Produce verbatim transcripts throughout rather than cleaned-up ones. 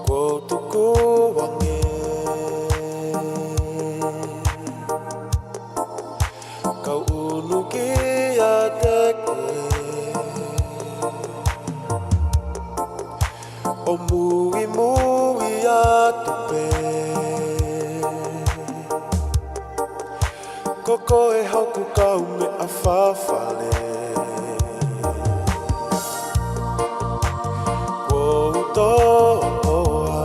Kuo u tukuange kau ʻunu kiate koe, ʻo muimui atu pē. Ko koe hoku kaumeʻa fafale. Kuo u tokoa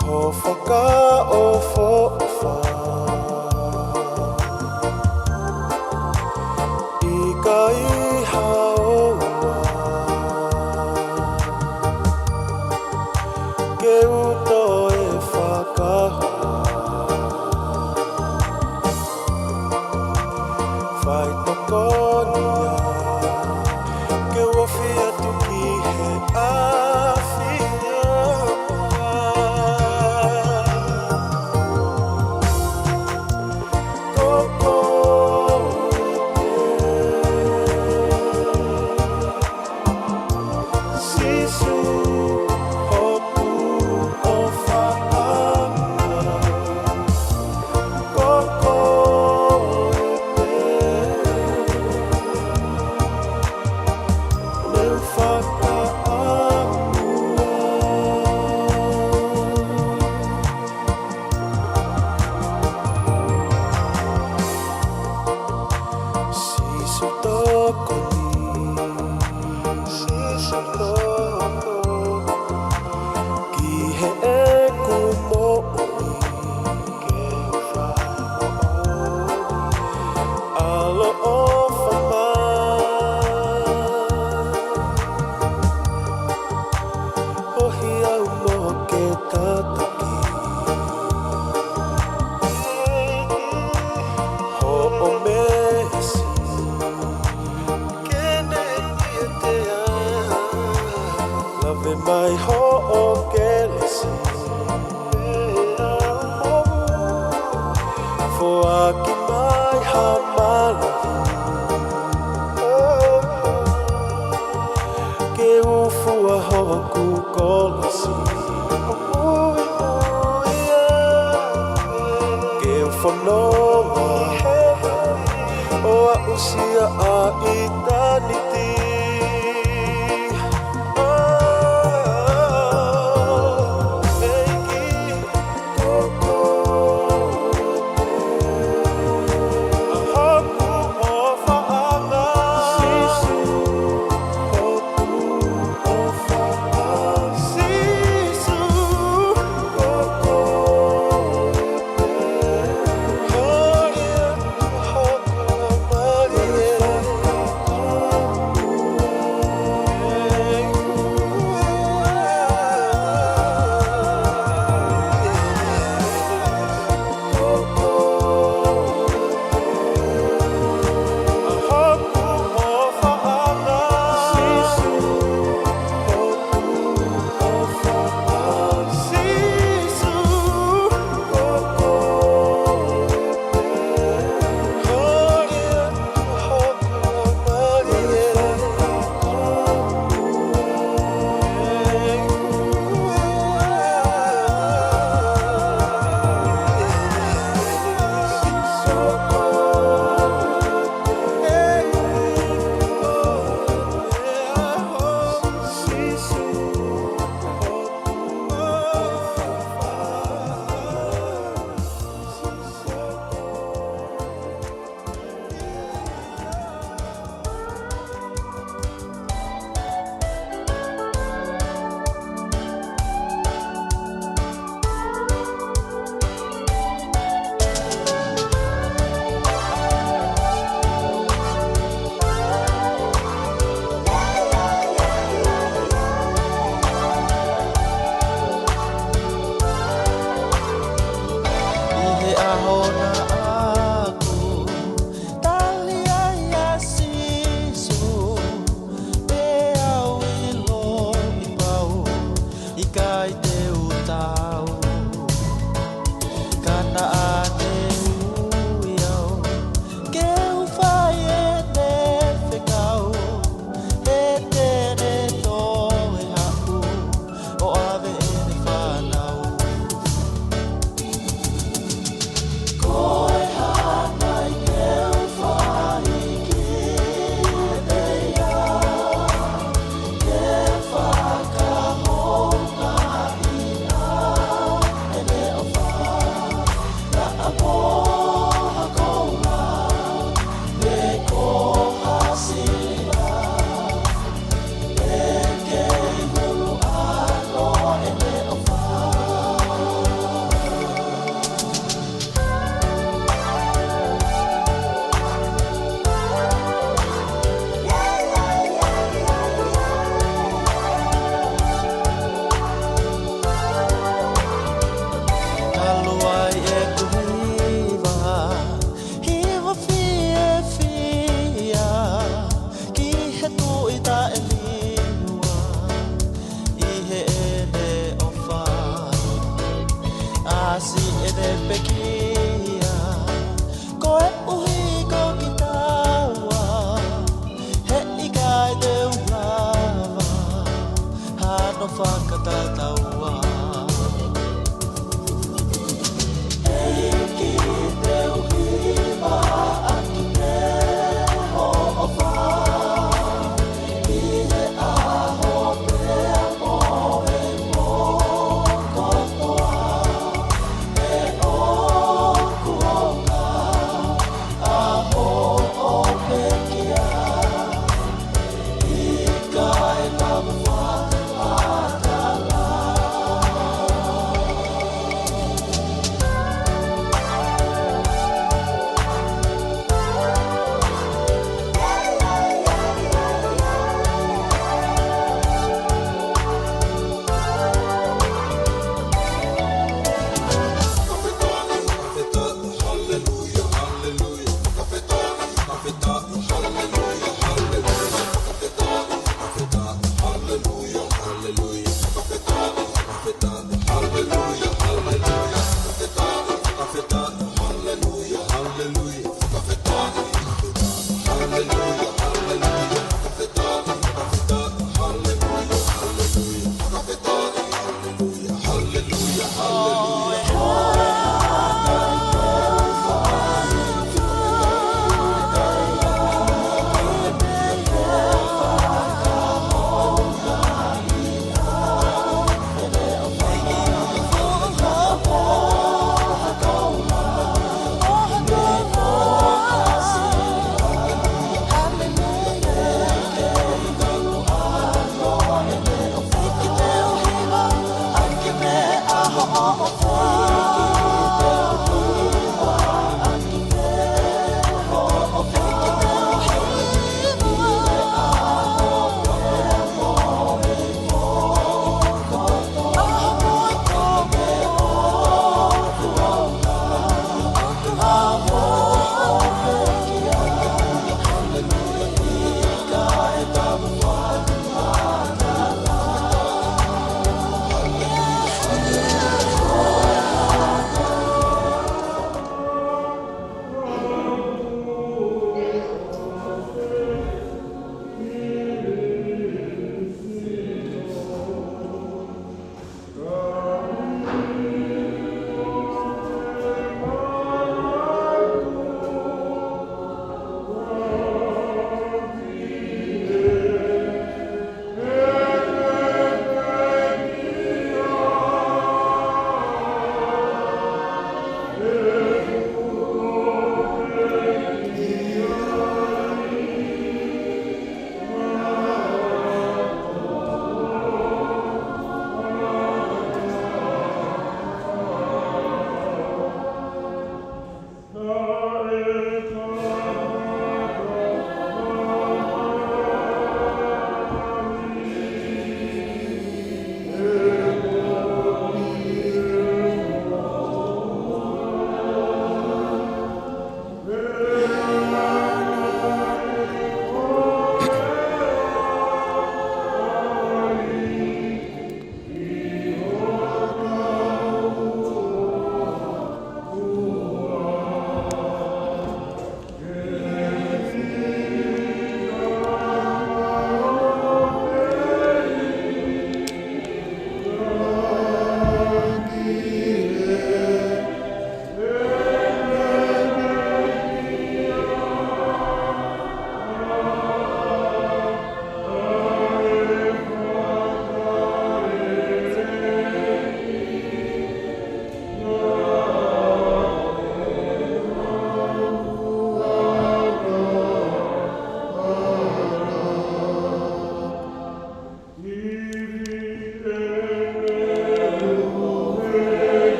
ho fakaʻofoʻofa. ʻIkai haʻo ke u toe fakahoa. Faitokoni ia ke u ofi atu ki he ʻAfiona. Ko koe Sīsū hoku ʻofaʻanga, ko koe pē ne u fakaʻamua. Sīsū tokoni, Sīsū tokoni ki heʻeku moʻui, ke u fai moʻoni ʻaloʻofa mai. ʻOhake au mo ke tataki hoʻo meesi Fononga ʻo aʻusia ʻa ʻitāniti. ʻEiki, ko koe pē ʻa hoku ʻofaʻanga. Sīsū, hoku ʻofaʻanga. Sīsū, ko koe pē. Haleluia, haleluia.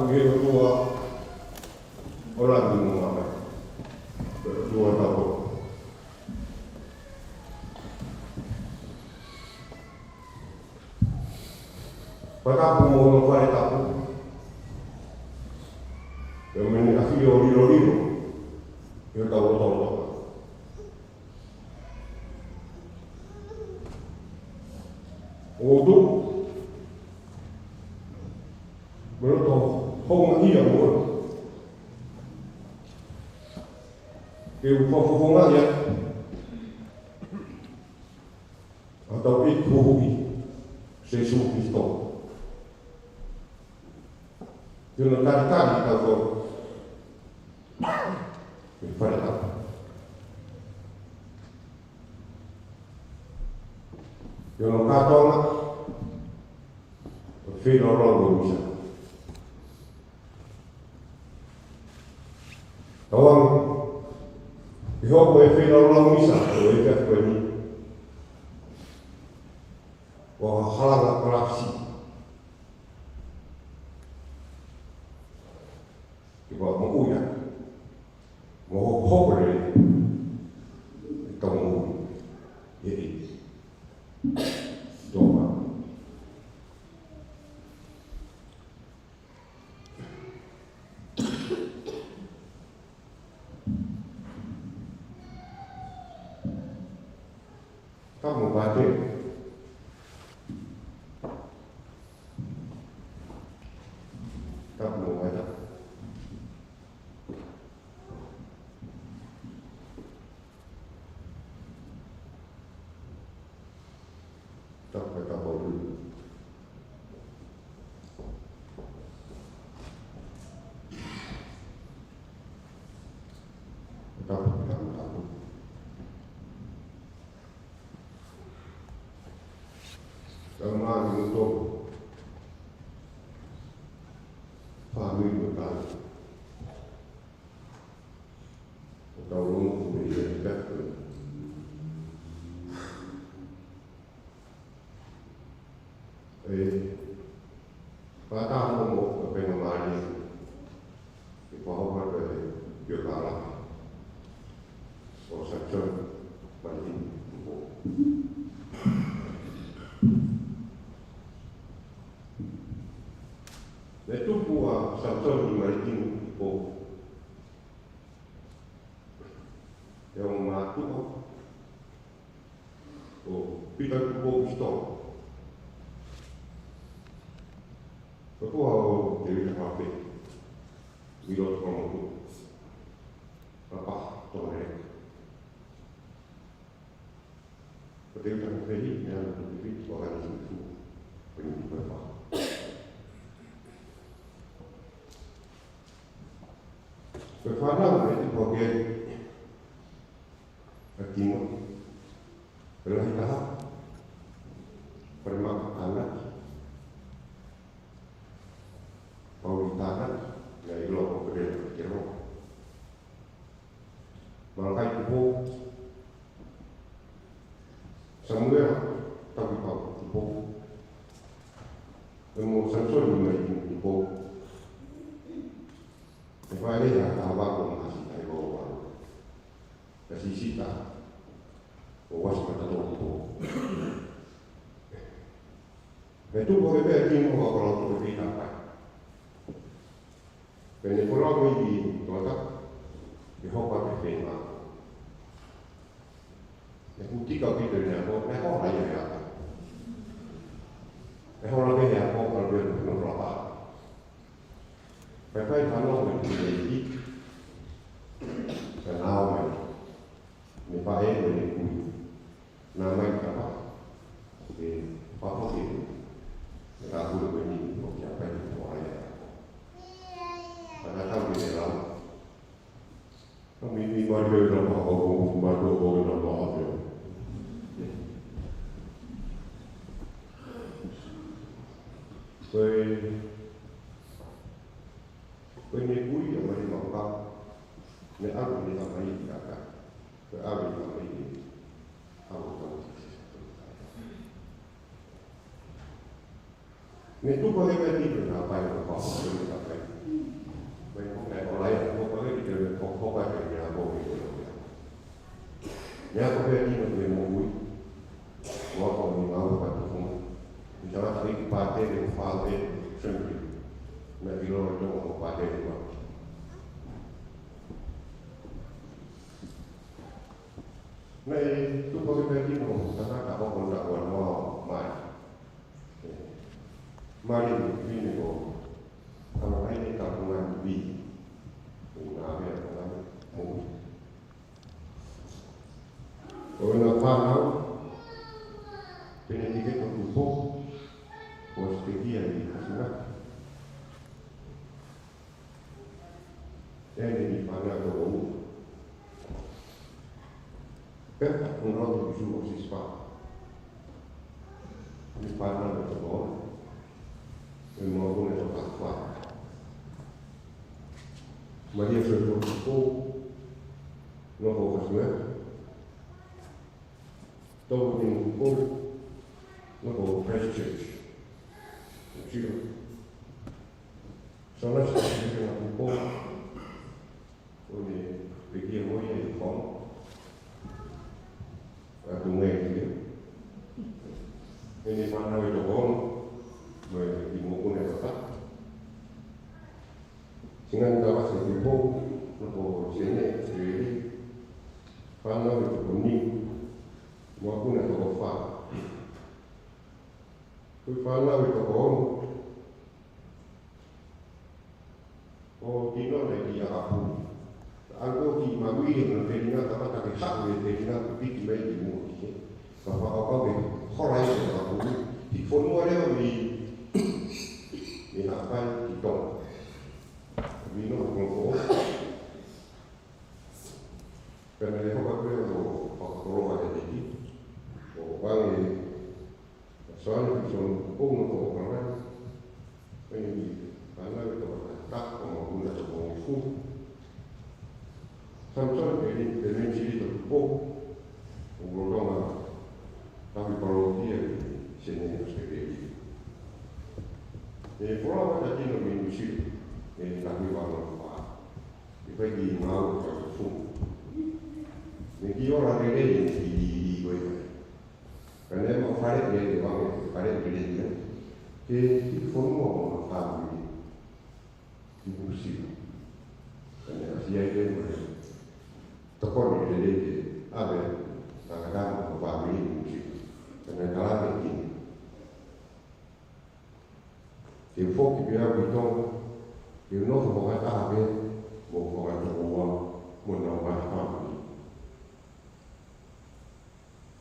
Ko e ʻOtua ʻo langi mo māmani. Ko e ʻOtua tau. Fakatapu mo hono fale tapu. Pea mo ʻene ʻafio lilolilo ʻi hotau lotolotonga. ʻOku ou tuʻu mo loto houngaʻia moʻoni ke u fakafofongaʻi ʻa hotau ʻEiki Huhuʻi, Sīsū Kalaisi. Ke ne talitali kitautolu mei he fale tapu. Ke ne kātoanga ʻo feilaulau ʻo e misa. Tauange ke hoko e feilaulau misa ʻo e efiafi ko eni ko ha halanga ʻo e lāsiti ke fakamoʻui ʻaki mo hokohoko lelei ʻetau moʻui ʻi he ʻEiki. Tō ma. Tapu mo Pātele. Tapu mo Pātele. Tapu, tapu. Tapu, tapu, tapu. Tau mā ni mo tō. Fāmili mo tau. Ko tau lono ko e ia i taku. ʻE, pata mo mo ka penga mali. ʻE paho ka pe io ka la. ʻO sa chon mali mo. Ne tupu ʻa Samisoni ʻi Malikini Tupou. ʻE ʻo mātuʻa ʻo Pita Tupou Pisitolo. Ko e koa ʻo Tevita Kape. Milo Tokomotu. Papa Tonga Leka. Ko Tevita Kape ni, ne ana ko Tevita, ko ana sifu. Ko ni ko e pā. Ko e fānau ʻe tupu hake ʻa Tino, ko e lahi taha, ko e maka Tānaki, Pauli Tānaki, naʻe ʻiloa ko Pele Kero. Malakai Tupou, Samuela Takipau Tupou, pea mo Samisoni Malikini Tupou. ʻE fai lea ʻa Tavako Mahasi Taivao Walu. Ka sisita ʻo Uasi Matatolo Tupou. Pea tupu hake pē ʻa Tino ʻo ka lau tuku pē ka pai. Pea ne folau mai ki Tongatapu, ke hoko atu e feinga. ʻE kutika pē te ne ako, ne hola ia e aka. ʻE hola pē he ako, ka pē no rapa. Pea fai fānau mai ki he ʻEiki. Pea nau mai. Ne faʻē mo ʻene kui. Naʻa mai kapa, ʻe papa ke, ʻe ka kule ko eni, ʻo kia pai ko ai. Ka na tau ke ne lau. Ka mi ni mari ke na maha ko, mari ko ko na maha ke. Ko e, ko ʻene kui ʻa Mali Mauka, ne ʻalu ne ʻa mai ki aka. Ko e ʻave ʻa mai ki ʻalu tau ki se. Ne tupu hake pē Tino naʻa pai ʻo papa ke ne ka pai. Mai ko e ʻolai, ko e pale ki te hokohoko atu e meʻa ko ē ʻi he ʻolai. Meʻa ko e pē tino ki he moʻui, ʻo ako ni ngau ka tuku. ʻI he tangataʻeiki pātele ʻo Father Andrew Tremblay. Meʻa ki lolo tō ko pātele ma. Naʻe tupu ʻa e pē tino tangata ʻo ko na ua noa mai. Mali mo fine ko Kalaine Tapunga ni bi. Ko na mea ko na mea mo. ʻO na fānau, pene tike ko Tupo, ʻo Sitekia ni Kasina. Eni ni fānau ko Rou. Pea ko na ʻo Tupo ʻo Sispa. Ni fānau ko Rou. E mo ko ne ko Tafa. Maria Soifua Tupo. Nofo Kasina. Tau ni Tupo. Nofo Christchurch. Sio. Sana sa Tupo. ʻO ne pekia mo ia ʻi Hong. ʻA tu ngai ki. Eni fānau ʻi Tokon. Mo e ʻi Mokune Kota. Singani Tavasi Tupo. Nofo Sene, Sireli. Fānau ʻi Tokoni. Mokune Tokofa. Ko e fānau ʻi Tokon. ʻO tino na ki ʻAkapulu. ʻAlu ki Maui ʻo na feinga kamata ke haʻu e feinga ke piki mai ki muʻa ki he. Ka fakakaukau ke hola ʻi ʻAkapulu. Ki fonua leva mi, mi hapai ki Tonga. Mi no ko ko. Pea naʻe hoka pē ʻo fakakoloa e teki. ʻO vange Soane Pison, ko na ko Okalani. Ko eni, ana le ko na ta ko ma kuna to ko fu. Samson e ni, e ni sili to ko. ʻO ko na tahi palokia, Sene Australia. E fora ma ta tino mi nusi, e tahi palokia. ʻE fai ki mau ka fu. Ne ki ora lelei, ne ki li, li, ko ia. Ka ne mau fale lelei, wange fale lelei, ia. Ke ki fonua mo na fāmili. Ki Nuʻusila. Ka ne ʻasi ai ke mai. Tokoni lelei ke ʻave, tangata mo fāmili Nuʻusila. Ka ne kalake ki. Ke foki pē au ki Tonga, ke nofo fakataha pē mo hoku tokoua mo hono ngaahi fāmili.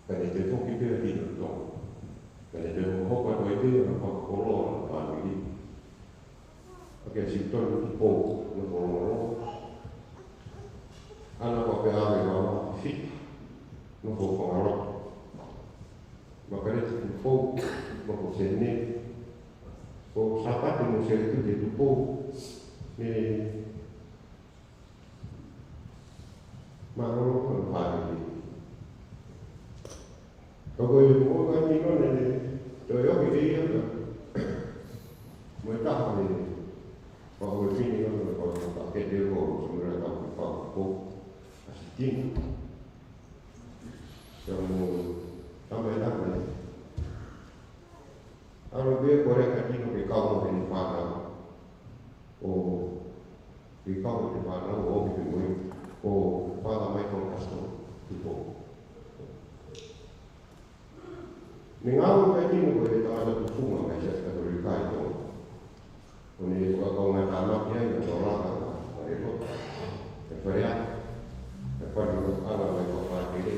Ka ne te foki pē au ki Tonga. Ka ne te hokohoko atu ai pē hono fakakoloa hono fāmili. ʻA ke Sitoni Tupo, nofo Longolongo. ʻAna ko pē ʻave ʻo ʻalu ki Fita, nofo Fangaloto. Makaleti Tupo, nofo Sene. Ko Sapate mo Seletuke Tupo, ne mālōlō ko hono fāmili. Ka ko e moʻunga ni nō ne, ne, toe ʻomi ke ia ka. Mo e taha ne, pa ko e fini nō, pa ko e pa ke te ko, so mera ka ko pa ko, ʻasi tino. Ka mo, tama e naka ne. ʻAlu pē ko e leka tino ke kau mo ʻene fānau. ʻO ke kau mo ʻene fānau, ʻo ʻomi pē mo ia, ko Father Michael Castro Tupo. Ne ngāue pē tino ko e tangata tufunga mei he Siasi Katolika ʻi Tonga. ʻO ne fakakaungātāmaki ai ʻa Tolaka mo Elo, e fale ʻa, e fale ʻo ʻala mai ko Fakele,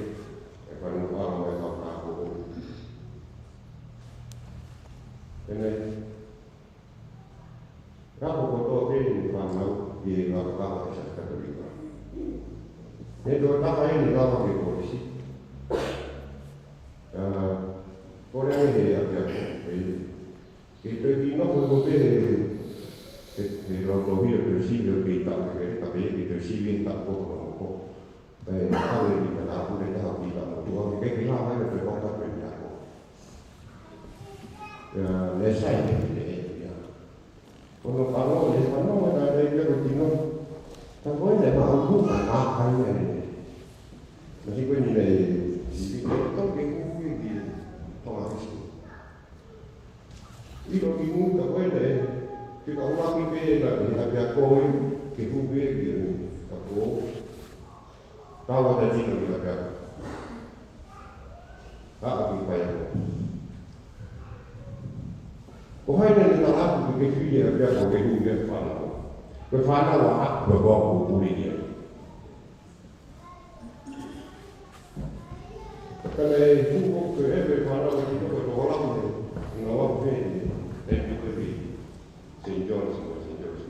e fale ʻo ʻala mai ko Fakako. Pea ne, ka ko kotoa pē ʻene fānau ʻi he ngaahi kakaha ʻa e Siasi Katolika. Ne toe taka ʻene lava ki he kolisi. ʻA, kole ange he ʻapiako, ʻe, ke toe kiʻi nofo ko pē he, he, he loto hia toe sivi ʻo kei taʻu ke, ka pē ke toe sivi he taʻu ko ko ko. Pea ʻave ni ka tapu ne taha ki ta motuʻa, ke ke lava ʻe toe kau ka toe ni ako. ʻIa, ne sai ne, ne, ʻia. Ko hono fanongo, ʻi he fanongo naʻe ʻi ai ko e tino. Ka ko ʻene maʻu ʻa e makai ʻa e. Masiʻi ko eni naʻe, ʻi he tau ke hui ki Tonga High School. ʻIlo ki mui ka ko ʻene, ke ka ʻuluaki pē naʻe ʻi ai pē ʻa ko ē, ke hui ki he ka ko. Tau ʻa e tino ki ʻapiako. Aʻu ki he faiako. Ko hai naʻa ne talaatu ke fili ʻapiako ke hū ki he fānau. Ko e fānau ʻa haʻu ko e kua pupuli ia. Ka ne hū ko e ʻeve fānau ke tino ko e tokolahi ne. Ngāue pē ne, ne piko pē. Saint John's, mo Saint John's.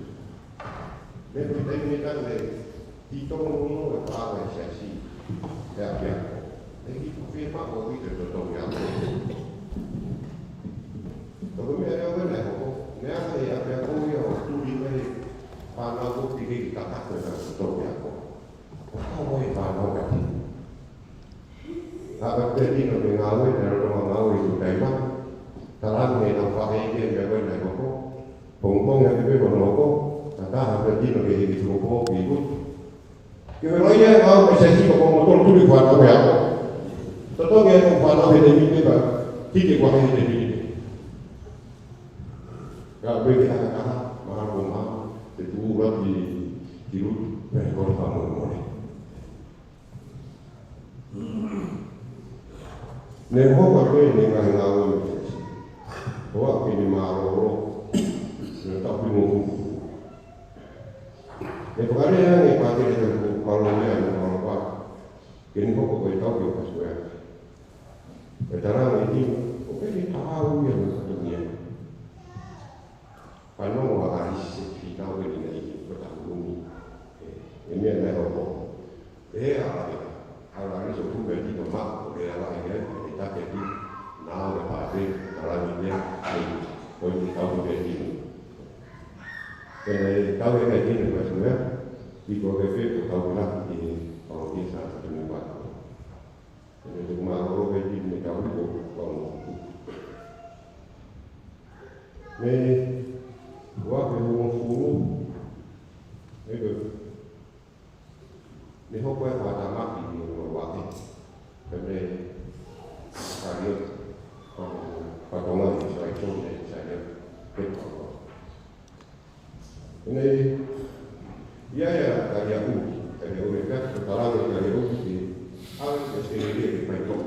Mei he taimi naʻe ʻi ai e toko nono e paʻanga ʻa e siasi, ʻa e ʻapiako. ʻE hiki pē pea ʻoku ʻi ai e totongi ako. Toko meʻa leva naʻe hoko, meʻa ʻa e ʻapiako ia ʻo tuli mai e fānau ko ē ki he kakato ʻa e totongi ako. ʻO kau mai e fānau ka tino. Aʻu pē tino ke ngāue, naʻe lolotonga ngāue ʻi Taiwan. Talaange ʻe heʻenau faʻē ki he meʻa ko ē naʻe hoko. Pongipongi ʻa ke pē ko hono hoko, ka taha pē tino ke hiki tuʻo pō ki Lutu. Ke meʻa ia ʻa e ngāue ʻa e siasi ko hono tolu tuli fānau ʻe ako. Totongi e fānau he taimi pē ka, tike kua he taimi pē. Ka pē ke haka kaha, mahalo ko mahalo, te tuʻu ʻaki ki Lutu, pea ko e fānau mole. Ne hoko atu ʻene ngaahi ngāue mei he siasi. Ko ia ke ne mālōlō, ne tau pino kuku. Ne fakalea ange pātele ka ko Palomea ne Palopa. Ke ne hoko ko e tau ke pasu ea. Ko e talaange ʻe tino, ʻoku ʻikai ke tau ia mo e fatongia. Fanongo ʻa Alisi, fitau ʻeni naʻe ʻi he kota ʻUmi. ʻE, ʻe meʻa naʻe hoko. ʻE, ʻa, ʻa Alisi ʻoku meʻa tino maʻu, ʻe ala ʻi ai, ʻe take tino, naʻa ʻo e pātele, ʻe ala ʻi ai, ʻe, ko e tau meʻa tino. ʻE, tau e meʻa tino, ko e meʻa, ʻi ko e pē, ko tau meʻa, ʻe, ʻo ke sa, ka tini wa. ʻE, te mālōlō e tino, ne tau ʻi ko, ko, Mei he ua afe hongofulu, ʻe ko, ne hoko e fakatamaki ʻi hono vaʻe. Pea ne kali atu, ko, ko Tonga ʻi Saito ne Saito, ke ko. Ne, ia ia, kali atu, kali atu, ne ka, ko talaange kali atu, ki, ʻalu ki ʻAositelēlia ke fai toʻo.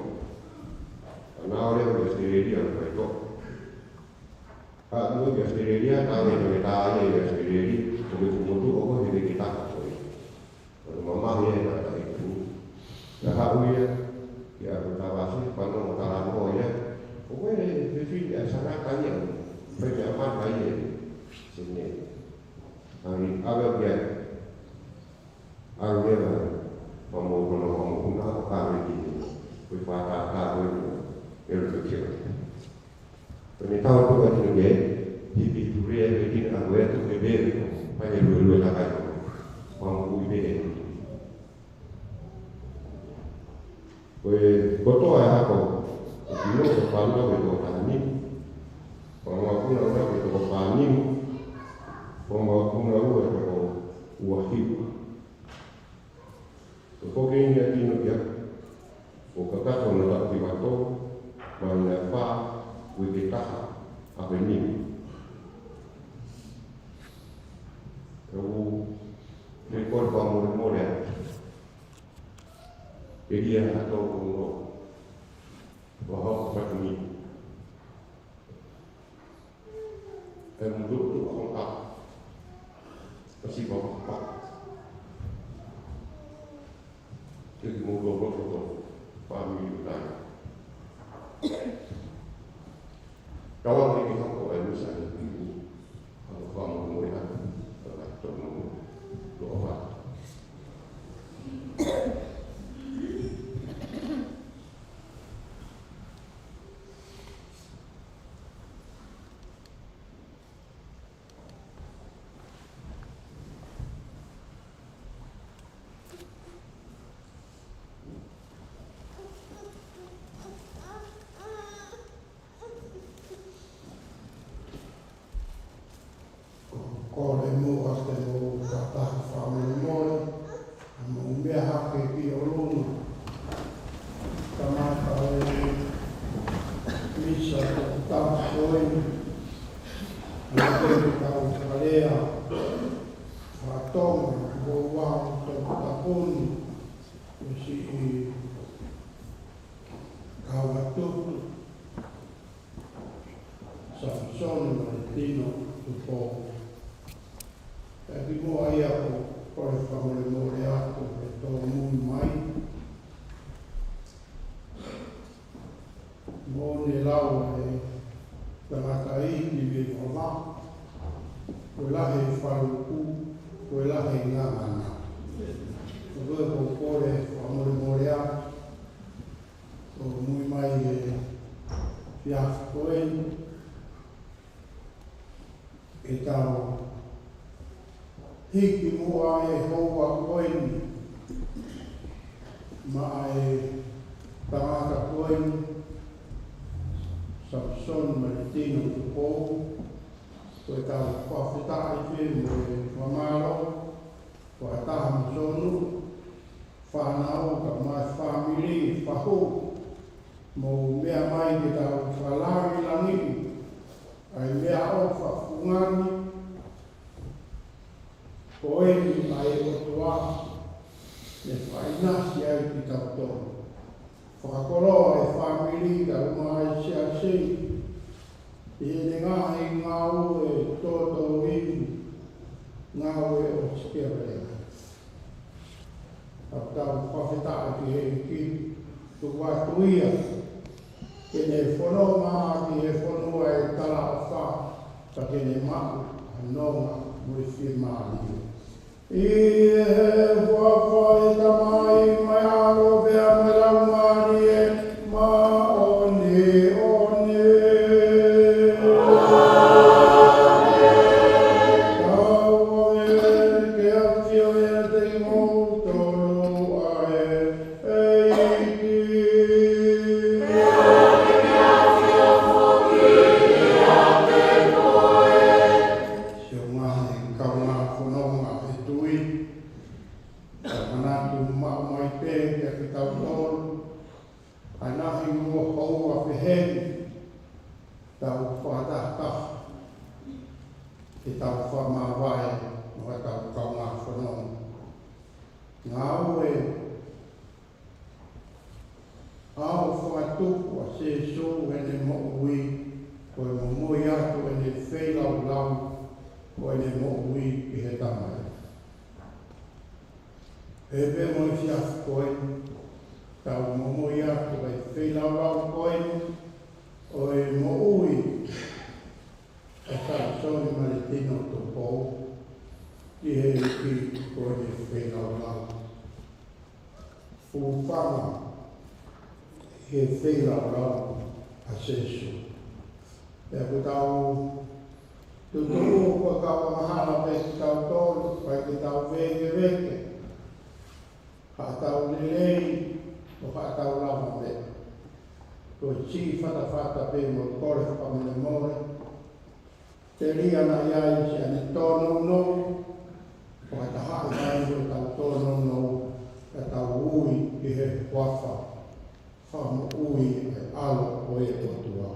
Naʻa ne ʻalu ki ʻAositelēlia ke fai toʻo. Haʻu ki ʻAositelēlia, talaange ʻe he tangata ia ʻi ʻAositelēlia, ko e fuʻu motuʻa ko ē he veke taha ko ē. Ko e mamahi ia ʻa e tangata ʻi Tonga. Ka haʻu ia, ki ʻAkutavasi, fanongo talanoa ia. Ko e fefine ʻa e tangata ia, pea ke ʻamata ia, sene. ʻAi, ʻave ki ai. ʻAlu ia, pea mo hono, pea mo hono, ʻo kau ki he, ko e fakatātā ko ē, ʻe ʻalu ki he. Ko ʻene tau toka tino ke, hipi ture e tino a koe atu ke pē, pai e luelue takai. Pea mo ui pē. Ko e kotoa e hako, ʻoku ʻi ai e fānau ʻe toko taha nima. Fānau ʻe toko fā nima. Fānau ʻe toko ua hiva. Ko e foki eni ʻa e tino ia, ʻo kakato hono taʻu hiva tolu, māhina ʻe fā, uike taha, ʻaho ʻe nima. Ka u, ne kole fakamolemole atu. ʻE lia ha tau kono, ua hau fatongi. ʻE mutu tu ʻa ko ka. Ka si ko ka. Te ki mutu ʻo ko ko. Fāmili utai. Tau ʻa ki hako e musa ni. Hako fāmili mo e hako. Ka tau mo. Lo ʻo hako. Ana ke tau kalea, fatonga, kou wau tau tapuni, ʻo siʻi kau atu, Samisoni Maletino Tupou. Pea kimuʻa ia ʻoku ou kole fakamolemole atu he tōmui mai. Mo ne lau e tangata iiki mei Vavaʻu, ko e lahi e faluku, ko e lahi e ngangana. Ko e ʻoku ou kole fakamolemole atu, ʻo mui mai e efiafi ko eni, ke tau hiki muʻa e houa ko eni maʻa e tangata ko eni, Samisoni Maletino Tupou, ko e tau fakafetaʻi pē mo e fakamālō, fakataha mo Sonu, fānau, kae ʻumaʻā e fāmili, fahu, mou meʻa mai ke tau fakalāngilangiʻi ʻa e meʻaʻofa fungani ko eni ʻa e ʻOtua ne fakaʻinasi ai kitautolu. Fakakoloa e fāmili kae ʻumaʻā e siasi ʻi heʻene ngaahi ngāue tōtōivi, ngāue ʻo e sikiavelenga. Tau fakafetaʻi ki he ʻEiki, tuku atu ia ke ne fononga ki he fonua ʻo e talaʻofa, pea ke ne maʻu ha nonga mo e fiemālie. ʻI he huafa ʻo e Tamai, mo e ʻAlo, pea mo e Laumālie Māʻoniʻoni. Tau ō ke ʻafio ʻiate kimoutolu ʻa e ʻEiki. Siʻi ngaahi kaungā fononga ʻi he tui, tau manatu maʻu mai pē kiate kitautolu ʻa e ngaahi ongo houa pehē ni, tau fakatahataha ke tau fakamāvae mo hotau kaungā fononga. Ngāue ʻa e fakatupu ʻa Sīsū ʻene moʻui, ko e momoi atu ʻene feilaulau ʻo ʻene moʻui ki he Tamai. Pea pē mo e efiafi ko eni, tau momoi atu ʻa e feilaulau ko eni ʻo e moʻui ʻa Samisoni Maletino Tupou ki he ʻEiki ko ʻene feilaulau. Fuofanga he feilaulau ʻa Sīsū. Pea ʻoku tau tuʻutuʻu ko e kau angahala pē kitautolu, ʻikai ke tau vēkeveke haʻatau lelei ʻo haʻatau lavameʻa. Ko e siʻi fatafata pē mo e kole fakamolemole. Telia naʻa ʻi ai siʻane tōnounou, fakatahaʻi mai ʻetau tōnounou, ka tau ui ki he huafa fakamoʻui ʻo e ʻAlo ʻo e ʻOtua.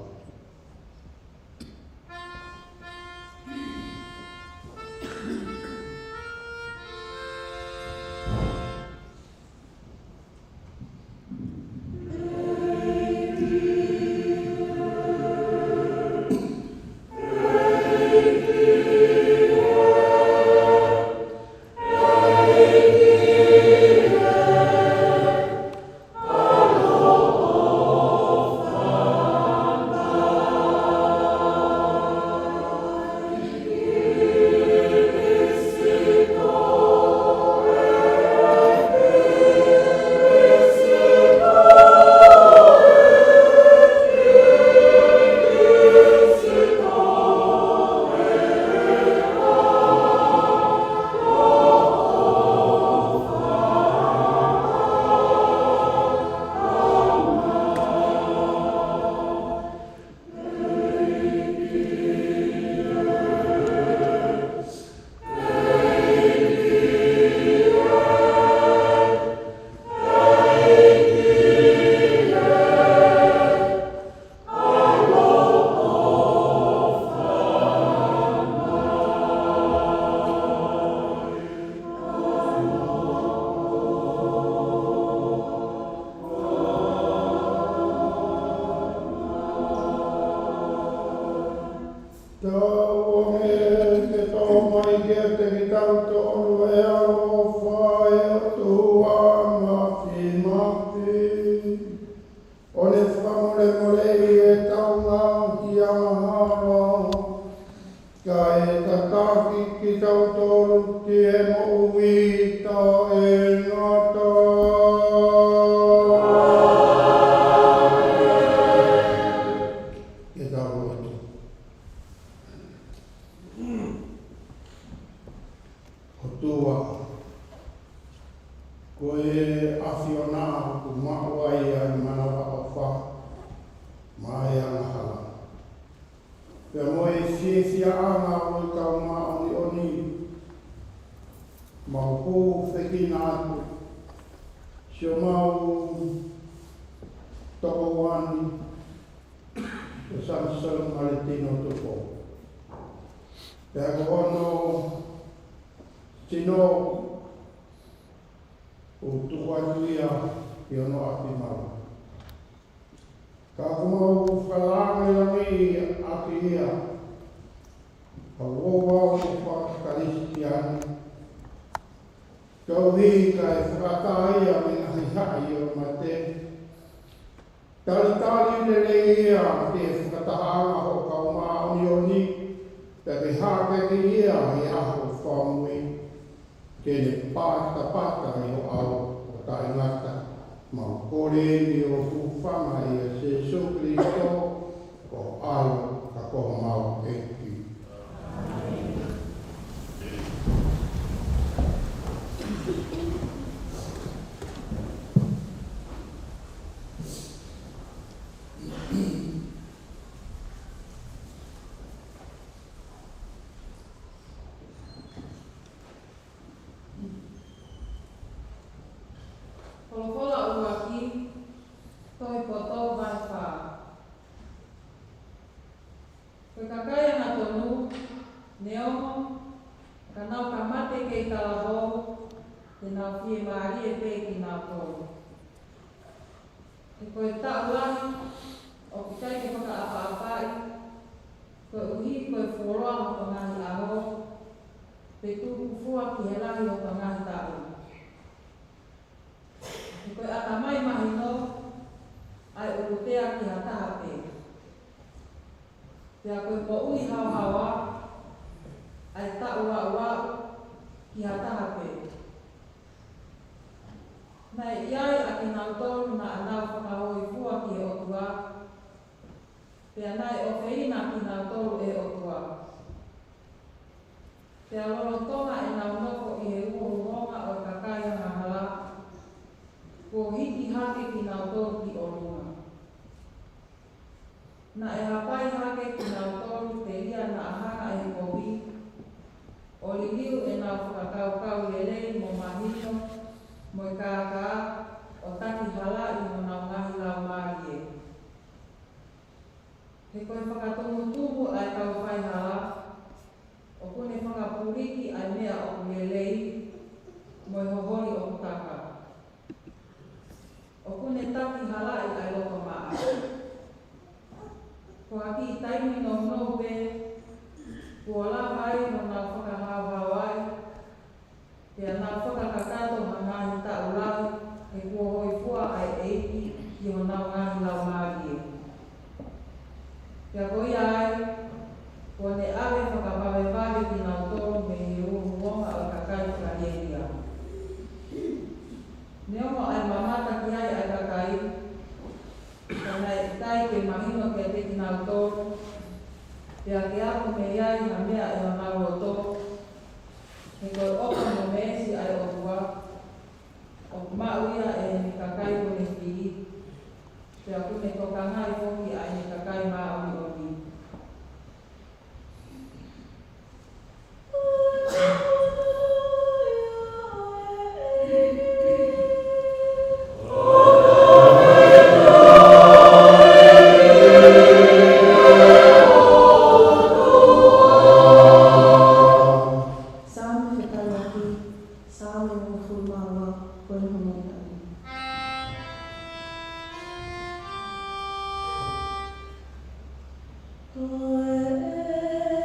Tau ō ange ke tō mai kiate kitautolu ʻa e ʻaloʻofa ʻa e ʻOtua Māfimafi. ʻO ne fakamolemoleʻi ʻetau ngaahi angahala, kae tataki kitautolu ki he moʻui taʻengata. Ke tau lotu. ʻOtua, ko e ʻAfiona ʻoku maʻu ai ʻa e manavaʻofa mo e angahala, pea mo e fiefiaʻanga ʻo e kau māʻoniʻoni, mau hūfekina atu siʻomau tokoua ni, ko Samisoni Maletino Tupou. Pea ko hono sino, ʻoku tuku atu ia ki hono ʻapi malu. Ka ʻoku mau fakalāngilangiʻi ʻaki ia, ʻa e ouau faka-Kalisitiane, koeʻuhi kae fakatā ia mei he ngaahi haʻi ʻo e mate. Talitali lelei ia ki he fakatahaʻanga ʻo e kau māʻoniʻoni, pea ke hākeakiʻi ia ʻi he ʻaho fakamui, ke ne patapata ʻi ho ʻao ʻo taʻengata. Mau kole eni ʻo hūfanga ʻia Sīsū Kalaisi, ko ho ʻAlo, ka ko homau ʻEiki. Folofola ʻuluaki, Tohi Poto vahe fā. Ko e kakai angatonu, neongo ka nau ka mate kei talavou, te nau fiemālie pē kinautolu. He ko e taʻu lahi ʻoku ʻikai ke fakaʻapaʻapaʻi, koeʻuhi ko e fuoloa hoto ngaahi ʻaho, pe tuku fua ki he lahi hoto ngaahi taʻu. He ko e ʻatamai mahino ʻa e ʻulutea ki ha taha pē, pea ko e moʻui haohaoa ʻa e taʻu aʻuaʻu ki ha taha pē. Naʻe ʻi ai ʻa kinautolu naʻa nau fakahōifua ki he ʻOtua, pea naʻe ʻofeina kinautolu ʻe he ʻOtua. Pea lolotonga ʻenau nofo ʻi he uhouhonga ʻo e kakai angahala, kuo hiki hake kinautolu ki ʻolunga. Naʻe hapai hake kinautolu telia naʻa hanga ʻe he kovi ʻo liliu ʻenau fakakaukau lelei mo mahino mo e kākā, ʻo takihalaʻi honau ngaahi laumālie. He ko e fakatumutumu ʻa e kau faihala, ʻoku ne fakapuliki ʻa e meʻa ʻoku lelei mo e hoholi ʻoku taka. ʻOku ne takihalaʻi ʻa e loto maʻa. Ko ha kiʻi taimi nounou pē kuo lava ai honau fakahaohaoaʻi, pea nau fakakakato ha ngaahi taʻu lahi he kuo hōifua ʻa e ʻEiki ki honau ngaahi laumālie. Pea ko ia ai, kuo ne ʻave fakavavevave kinautolu mei he uhouhonga ʻo e kakai Kalēlia. Neongo ʻa e mamata ki ai ʻa e kakai, ka naʻe ʻikai ke mahino kiate kinautolu, pea ke ako mei ai ha meʻa ʻi honau loto, he ko e ʻofa mo meesi ʻa e ʻOtua, ʻoku maʻu ia ʻe heʻene kakai kuo ne fili, pea ʻoku ne tokangaʻi foki ʻa ʻene kakai māʻoniʻoni. Saame fekauʻaki, Saame hongofulu mā ua, ko e hono ʻuluaki. Ko e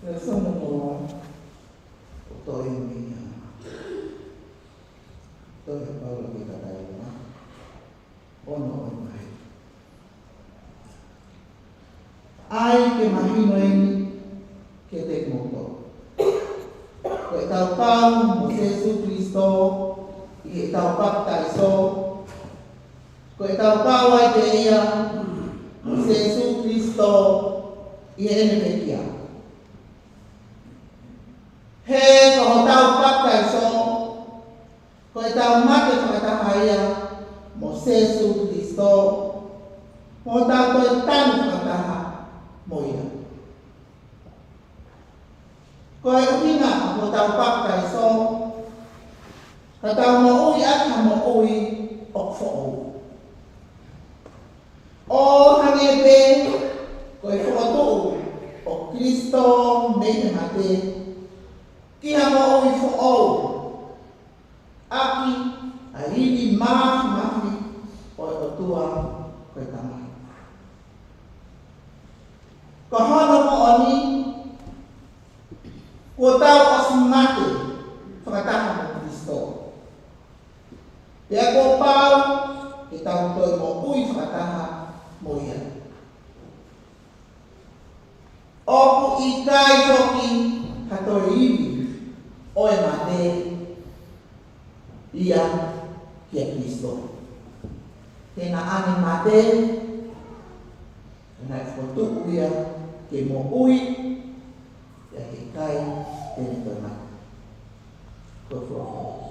Lēsoni noa, ʻo toe mei he tohi ʻa Paula ki he kakai Loma, ono ʻo e vahe. ʻAi ke mahino eni kiate kimoutolu, ko ʻetau kau mo Sīsū Kalaisi ʻi heʻetau papitaiso, ko ʻetau kau ai pē ia mo Sīsū Kalaisi ʻi heʻene pekia. He ko hotau papitaiso, ko ʻetau mate fakataha ia mo Sīsū Kalaisi, mo hotau toe tanu fakataha mo ia. Ko e ʻuhinga ʻo hotau papitaiso, ka tau moʻui ʻaki ha moʻui ʻoku foʻou. ʻO hangē pē ko e fokotuʻu ʻo Kalaisi mei he mate ki ha moʻui foʻou ʻaki ʻa e ivi māfimafi ʻo e ʻOtua ko e Tamai. Ko hono moʻoni, kuo tau ʻosi mate fakataha mo Kalaisi. Pea kuo pau ke tau toe moʻui fakataha mo ia. ʻOku ʻikai foki ha toe ivi ʻo e mate ia kia Kalaisi. He naʻa ne mate, naʻe fokotuʻu ia ke moʻui, pea he ʻikai te ne toe mate. Ko e folofola.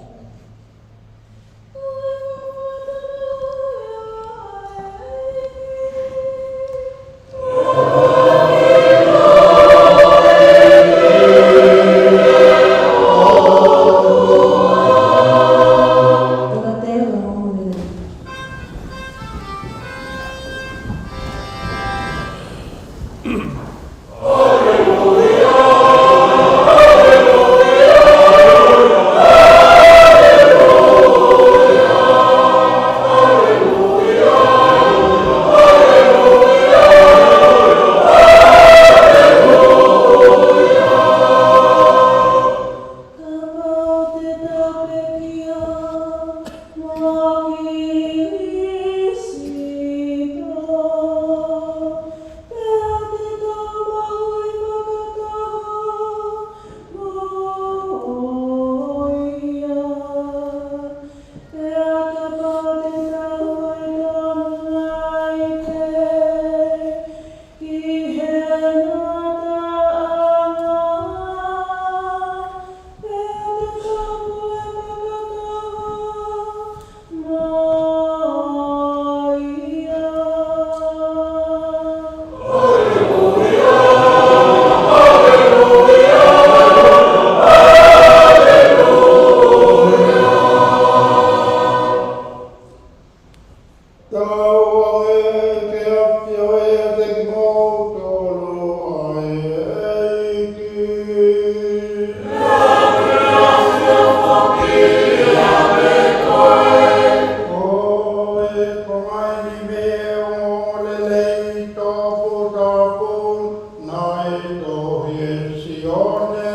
Tauange ke ʻafioʻi ʻiate kimoutolu ʻa e ʻEiki. Ko e konga ʻeni mei he ongoongolelei toputapu naʻe tohi ʻe Sione.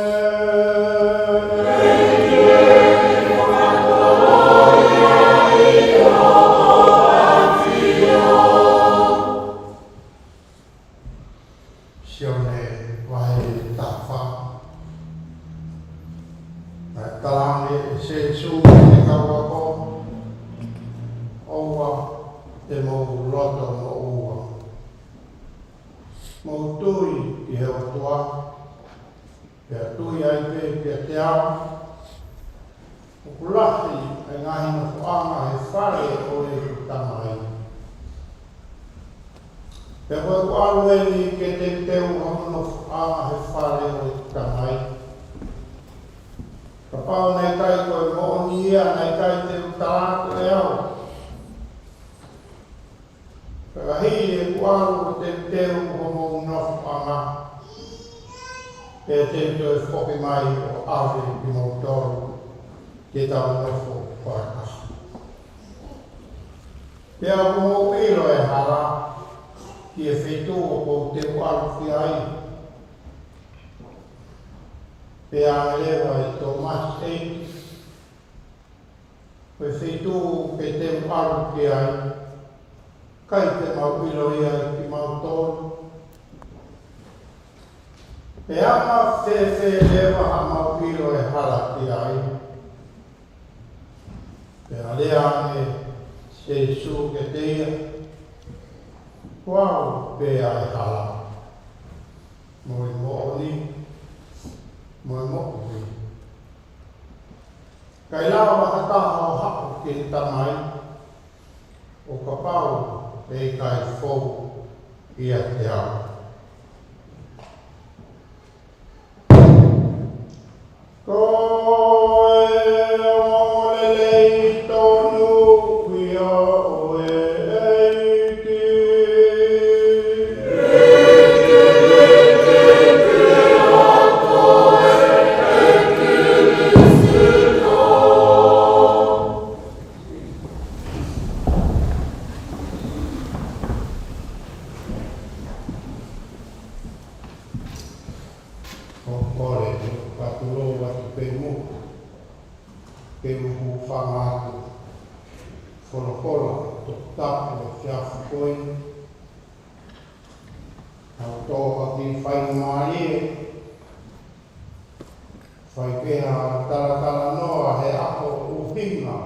Sione vahe taha fā. Naʻe talaange ʻe Sīsū ki he kau ako, ʻoua te mou loto moʻua. Mou tui ki he ʻOtua, pea tui ai pē kiate au. ʻOku lahi ʻa e ngaahi nofoʻanga he fale ʻo ʻeku Tamai. Pea ko ʻeku ʻalu eni ke teuteu hono nofoʻanga he fale ʻo ʻeku Tamai. Kapau naʻe ʻikai ko e moʻoni ia, naʻe ʻikai te u tala atu ʻe au. Ka ko e ʻuhinga ʻeku ʻalu ʻo teuteu homou nofoʻanga, pea te u toe foki mai ʻo ʻave kimoutolu ke tau nofo fakataha. Pea ʻoku mou ʻilo ʻe hala ki he feituʻu ʻoku ou ʻalu ki ai. Pea leva ʻe Tōmasi ʻEiki, ko e feituʻu ke te u ʻalu ki ai, ʻikai te mau ʻilo ia ʻe kimautolu. Pea ʻe fēfē leva haʻamau ʻilo e hala ki ai? Pea lea ange ʻe Sīsū kiate ia, Ko au pē ʻa e hala, mo e moʻoni, mo e moʻui. ʻIkai lava ha taha ʻo haʻu ki he Tamai, ʻo kapau ʻe ʻikai fou ʻiate au. Ko e ongoongolelei tonu ia ʻo e ʻEiki. ʻOku ou kole ke u fakatulou atu pē muʻa, ke u hūfanga atu folofola toputapu ʻo e efiafi ko eni. Tau toʻo ha kiʻi faingamālie, fai pē ha talatalanoa he ʻaho ʻuhinga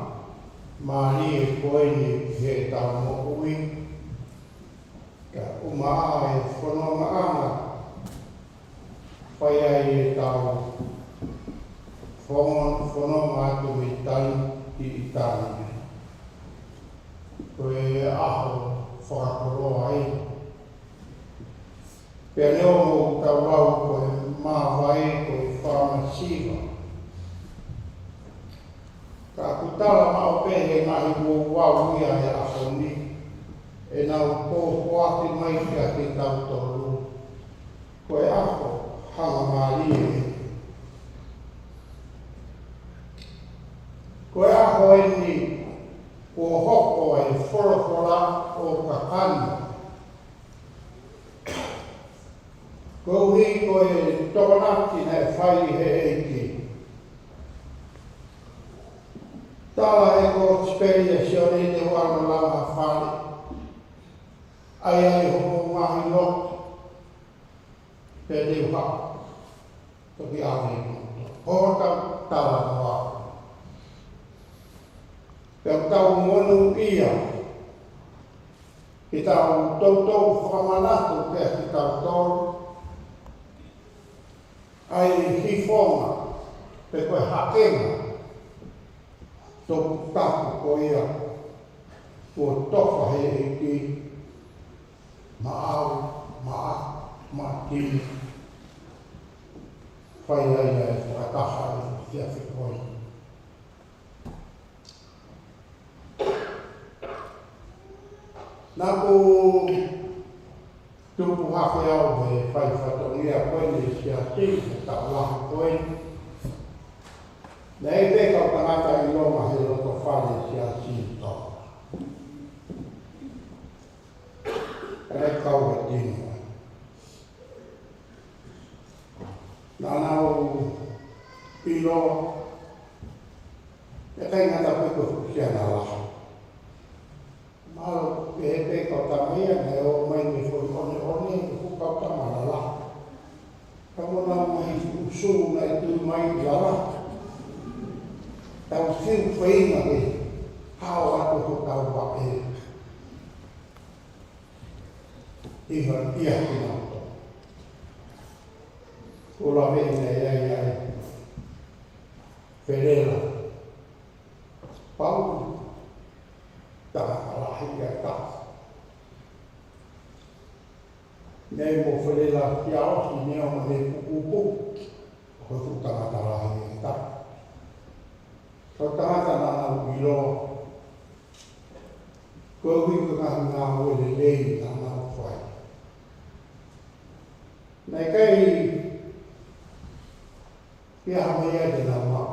mālie ko eni ki heʻetau moʻui. Ka ʻumaʻā e fonongaʻanga, fai ai ʻetau fono-, fononga atu mei taimi ki taimi. Ko e ʻaho fakakoloa ē. Pea neongo ʻoku tau lau ko e māvae, ko e fakamasiva, ka ʻoku tala maʻu pē ʻe he ngaahi ouau ia he ʻaho ni, ʻenau pōpoaki mai kiate kitautolu, ko e ʻaho hangamālie. Ko e ʻaho eni kuo hoko ai e folofola ʻo kakano. Koeʻuhi ko e tokonaki naʻe fai ʻe he ʻEiki. Tala ʻe he Kosipeli ʻa Sione, te u ʻalu ʻo langa fale, ʻai ai hoʻomou ngaahi lotu, pea te u haʻu. Toki ʻave mo hoʻo talanoa. Pea ʻoku tau monūʻia ke tau toutou fakamanatu kiate kitautolu ʻa e hifonga, pe ko e hakenga toputapu ko ia kuo tofa ʻe he ʻEiki maʻau, maʻa, maʻa kini. Fai ai ʻa e fakataha ʻi he efiafi ko eni. Naʻá ku tupu hake au he fai fatongia ko eni ʻi he Siasi he taʻu lahi ko eni. Naʻe ʻi ai pē kau tangata ʻi Loma he loto fale Siasi ʻi Tonga. Ka naʻe kau ʻe tino. Naʻa nau ʻilo, ʻe ʻikai ngata pē ko e siana lahi. Mahalo pē he pē kau tama ia naʻe ō mai mei he foʻi ʻoneʻone, ko e kau tama lalahi. Ka mo nau mai usu naʻe tui mai lalahi. Tau fiu feinga ke hao atu hotau vaʻe. ʻIa, ʻia kinautolu. Ko e lahi naʻe ʻi ai ʻa e felela. Pau, tangata lahi ia ʻe taha. Naʻe ʻi ai mo e felela kia ʻosi, neongo ʻene pukupuku, ko e fuʻu tangata lahi ʻe taha. Ko e tangata naʻa nau ʻilo, koeʻuhi ko e ngaahi ngāue lelei naʻa nau fai. Naʻe ʻikai ke ʻi ai ha meʻa ia te nau maʻu.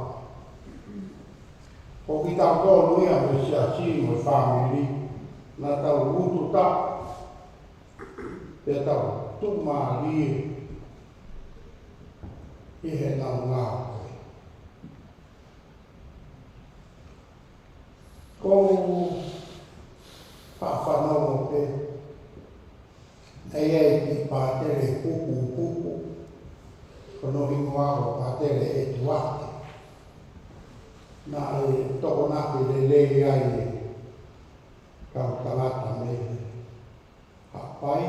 Ko kitautolu ia mei he Siasi mo e fāmili, naʻa tau utu taʻu, pea tau tuʻumālie. ʻi heʻenau ngāue. Ko u faʻa fanongo pē, ʻa ia ʻi he pātele Kuku Kuku, ko hono hingoa ko Pātele ʻEtuate. Naʻe tokonaki lelei ai e kau tangata mei Haʻapai,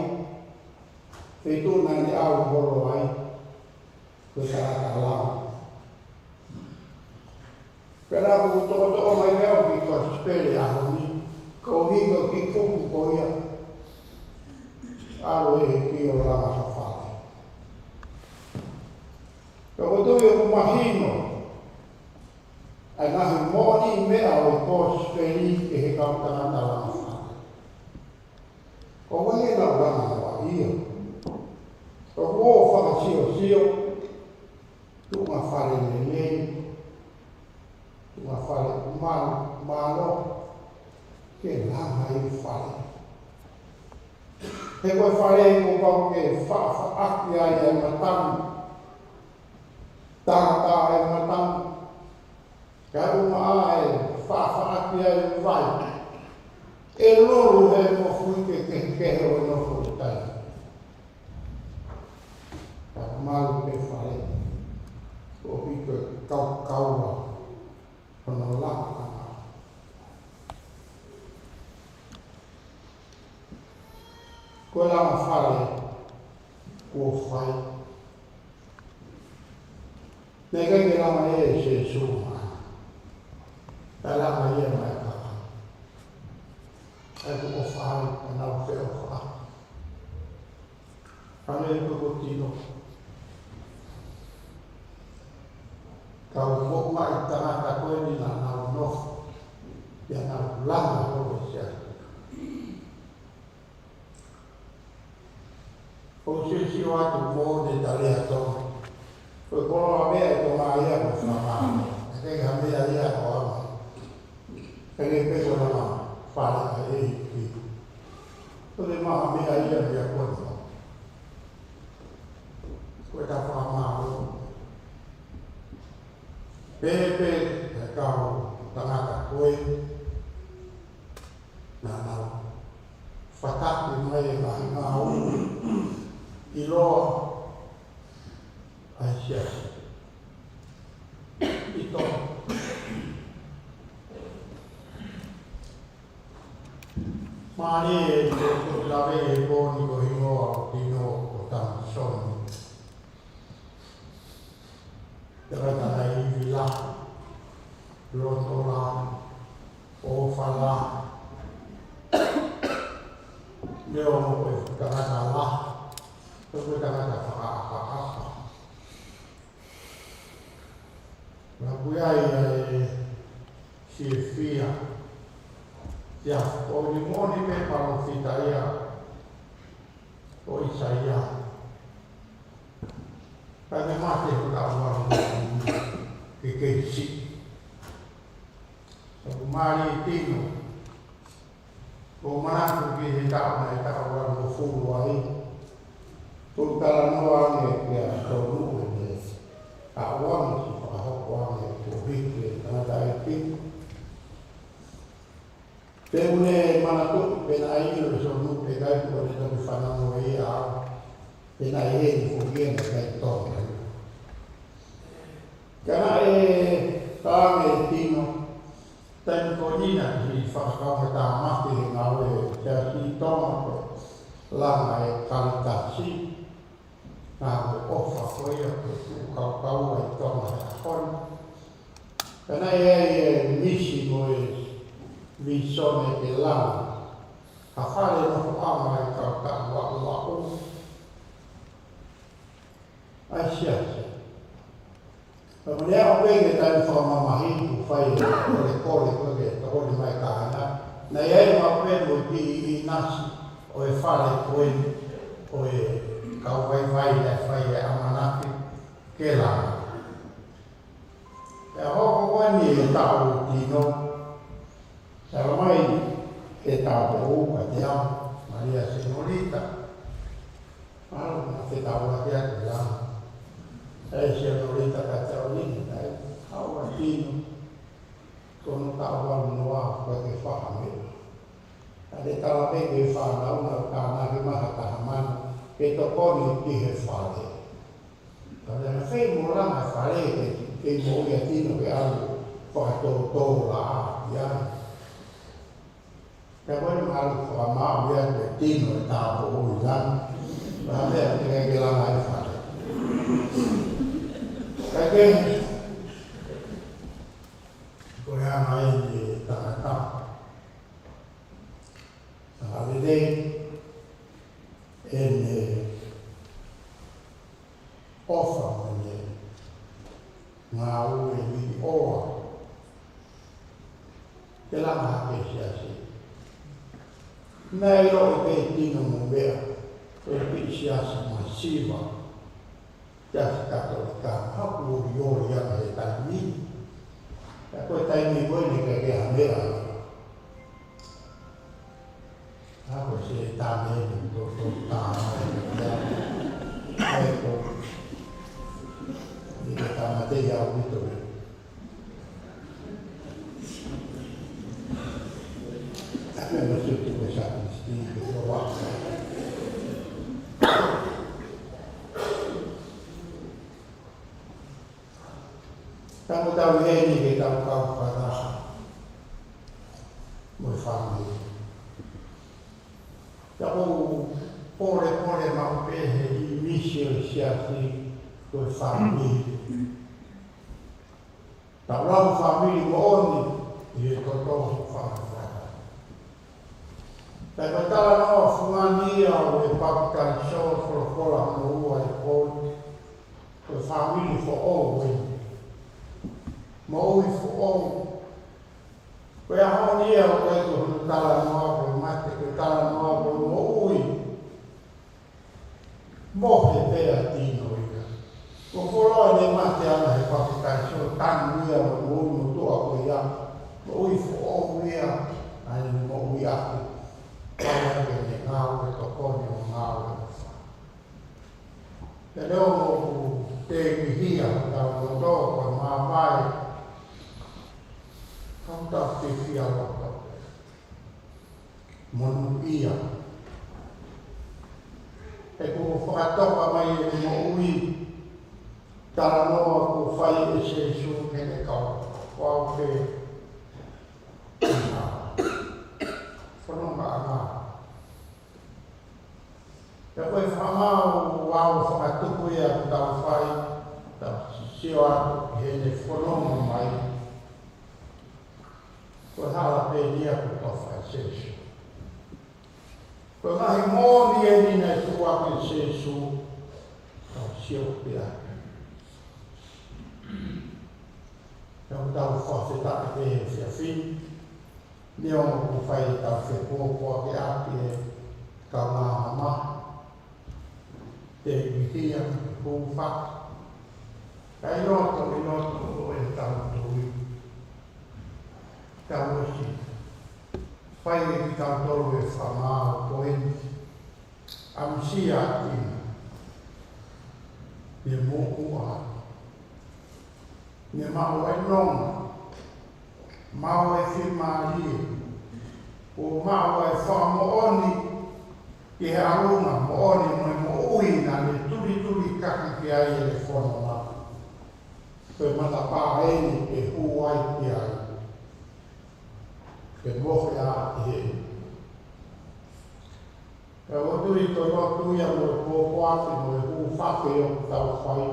feituʻu naʻa ne ʻalu holo ai, ko e tangata langa. Pea naʻa ku tokotoʻo mai au ki he Kosipeli ʻaho ni, ko e ʻuhi ko e kiʻi kupu ko ia, ʻalu ʻEiki ʻo langa ha fale. Pea ko e tui ʻoku mahino ʻa e ngaahi moʻoni meʻa ʻo e Kosipeli ki he kau tangata langa fale. ʻOku ʻikai ke nau langa noa ia. ʻOku ou fakasiosio, tuʻunga fale lelei, tuʻunga fale ʻoku mālō, mālō ke langa e fale. He ko e fale kuo pau ke faʻafaʻaki ai e matamu, tātā e matamu, kae ʻumaʻā e faʻafaʻaki ai e vai. ʻE lolo he mofuike kehekehe ʻo e nofo ʻi tahi. Ka malu pē fale, ʻo hiko e kaukaua hono langa. Ko e langa fale kuo fai, naʻe ʻikai ke langa ia ʻe Sēsū maʻana. Naʻe langa ia maʻa e kakai. ʻA ia kuo fai, ʻa ia naʻa nau feʻofaʻaki. Hangē ko e tino. Kau moʻunga ʻi tangata ko eni naʻa nau nofo, pea nau langa holo e siasi. ʻOku ou sio atu mo e tali ʻa Tonga. Ko e koloa meʻa ʻi Tonga ia ko e fanga. ʻIkai ha meʻa ia ʻoku ʻaonga. ʻIkai pē ko e langa fale ʻa e ʻEiki. Ko e maha meʻa ia meʻa ko ena. Ko e tafa mālō. Pehē pē ʻa e kau tangata ko ē naʻa nau fataki mai e ngaahi ngāue ʻiloa ʻa e siasi ʻi Tonga. Mālie e ko e lave e ko ni ko e hingoa ʻo e tino ko Tamisoni. Tangata naʻe ivi lahi, loto lahi, ʻofa lahi. Leo mo e tangata lahi, ko e tangata fakaʻapaʻapa. Naʻa ku ʻi ai ʻa e fiefia, ʻa ia ko e moʻoni pē palōfita ia ʻo ʻIsaia. Ka ne mate he taʻu ʻe valu ke kei siʻi. Ko e mālie tino. ʻOku ou manatu ki he taʻu naʻe taʻu ʻe valungofulu ai. Tuʻu talanoa ange kia Tonu ʻe ne taʻu ange ki fakahoko ange ko hiki e tangataʻeiki. Te u ne manatu pe naʻe ʻilo ʻe Tonu pe ʻikai, tuʻu ʻene toki fanongo ia au. Pe naʻe ʻi heni foki ia naʻe ʻikai Tonga. Ka naʻe taʻanga e tino, taimi ko eni naʻe fakakaukau ke tāmaki he ngāue ʻa e siasi ʻi Tonga ko e langa e Kalikasi, ngāue ʻofa ko ia ko e tuʻu kaukaua ʻi Tonga he ʻaho ni. Ka naʻe ʻi ai e misi mo e vīsone ke langa ha fale nofoʻanga ʻi he kau taʻu vaʻuvaʻu ʻa e siasi. Ka ko e meʻa ʻoku pehē ki he taimi fakamamahi ʻoku fai e kolekole ko ē ke tokoni mai kāinga. Naʻe ʻi ai maʻu pē mo e kiʻi ʻinasi ʻo e fale ko ē ʻo e kau vaivai naʻe fai e ʻamanaki ke langa. Pea hoko ko eni e taʻu tino, pea ʻalu mai e tāupoʻou kiate au, Malia Senolita. Mahalo naʻa ke tau ake atu e langa. ʻAi sia no lei takata o ni, ʻai, ʻa ua tino, ko no ta ua noa, ko ke faha me. ʻA te tala pē ke fānau na ka na ke maha taha mano, ke tokoni ki he fale. Ka na fei mo langa fale ke, ke mo ia tino ke au, fakatōtō la ia. Ka ko e malu fakamau ia ke tino e tāpo o i langa. Ka mea te ke langa e fale. Ka ke, ko e anga e ni tangata. Tangata lelei, ʻene ʻofa mo ʻene ngāue ni oa. Te langa ke siasi. Nai lo e pē tino mo mea, ko e pē siasi masiva. Siasi Katolika, haku ori ori anga he taimi. Ka ko e taimi ko eni ke ke ha mea. Haku se taimi to, to, taimi, ʻai ko. Ni ke tama te ia o mito. Tapu mo Sīsū ko Sāpisi, ke ko wa. Tau tau heni ke tau kau fakataha mo e fāmili. Tau pole pole maʻu pē he ʻīmisi ʻo e siasi ko e fāmili. Tau lau fāmili moʻoni ʻi he toto fāmili. Pea ko e talanoa fungani ia ʻo e papitaiso folofola mo ua e kōti, ko e fāmili foʻou eni. Moʻui foʻou. Ko e ʻaho ni ia ʻoku ʻikai ko hono talanoa ko e mate, ko e talanoa ko e moʻui. Mohe pea tino ia. Ko foloa ne mate ana he papitaiso, tanu ia mo moʻui motuʻa ko ia. Moʻui foʻou ia, ʻa e moʻui ʻaku. Pea ke ne ngāue tokoni ʻo ngāue. Te leo mo ku te mihia, tau loto, ko māmai. Kau tau te fia loto. Monūʻia. ʻE ko fakatoka mai e moʻui, talanoa ko fai ʻe Sīsū ke ne kau, ko au ke fononga ʻanga. Pea ko e fakamau au fakatupu ia ʻoku tau fai, tau sio atu ki heʻene fononga mai. Ko e hala pē ia ʻoku tau fai Sīsū. Ko e ngaahi moʻoni eni naʻe tuʻu ʻaki ʻe Sīsū, tau sio pē atu. Tau tau fakafetaʻi pē he efiafi ni. Neongo ʻoku fai ʻetau fepōpoaki ʻaki e kaungāmamahi, te ʻi hia hūfaki. Ka ʻi loto, ʻi loto ʻo e tau tui. Tau ʻosi. Fai ʻe kitautolu e fakamau ko eni. ʻAmusia ʻa Tina. Ne moʻua. Ne maʻu e nonga. Maʻu e fiemālie. ʻO maʻu e fakamoʻoni. Ki he ʻalunga moʻoni mo e moʻui naʻa ne tulituli kaki ki ai e fononga. Ko e matapā eni ke hū ai ki ai. Ke mohe ʻa e he. Ka ʻoku ou tui ko e lotu ia mo e pōpoaki mo e hūfaki ʻoku tau fai.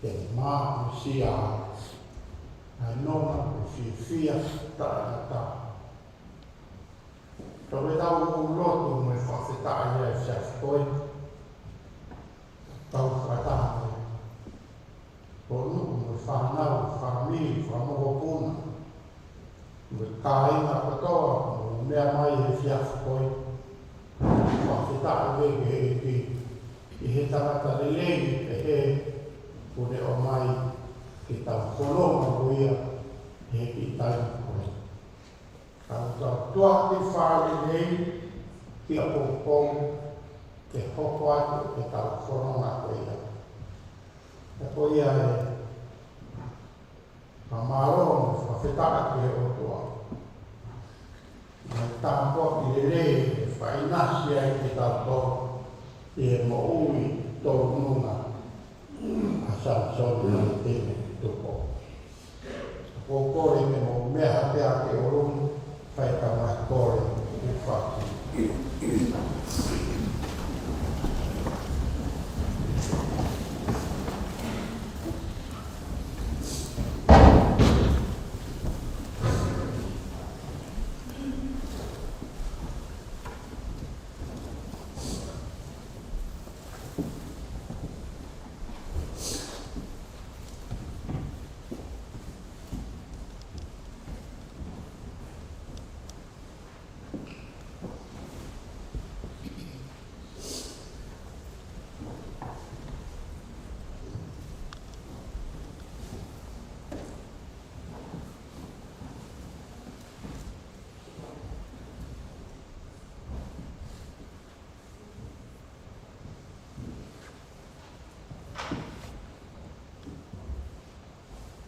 Ke māʻusia ʻa e nonga ʻoku fiefia taʻengata. Ka ko e tau lotu mo e fakafetaʻi ia ʻi he efiafi ko eni. Tau fakataha mo e tōnuku mo e fānau, fāmili, fakamokopuna. Mo e kāinga kotoa, mo e meʻa mai he efiafi ko eni. Fakafetaʻi pē ki he ʻEiki, ʻi he tangata lelei pehē, kuo ne ʻomai ke tau fononga mo ia, ʻi he kiʻi taimi ko eni. Tau tau tuʻa ki fale nei, ki ʻapoʻopoʻo, ke hoko atu ʻetau fononga ko ia. Ko ia ē, fakamālō, fakafetaʻi ki he ʻOtua. Mo e tāpuaki lelei, ʻe fakaʻinasi ai kitautolu ʻi he moʻui tolununa ʻa Samisoni Maletene Tupou. Ko e kole ke mou meʻa pē ʻa ke ʻolunga, fai ʻetau ngaahi kole ʻi he fatu.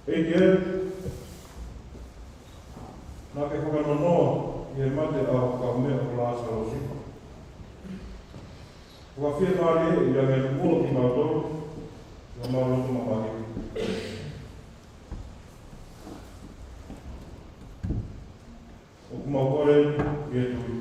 ʻEiki ē, naʻa ke fakanonoa ʻi he mate ʻa ho kaumeʻa ko Lāsalosi. Fakafiemālieʻi ange muʻa kimautolu, ʻi homau loto mamahi. ʻOku mau kole ʻi he tui.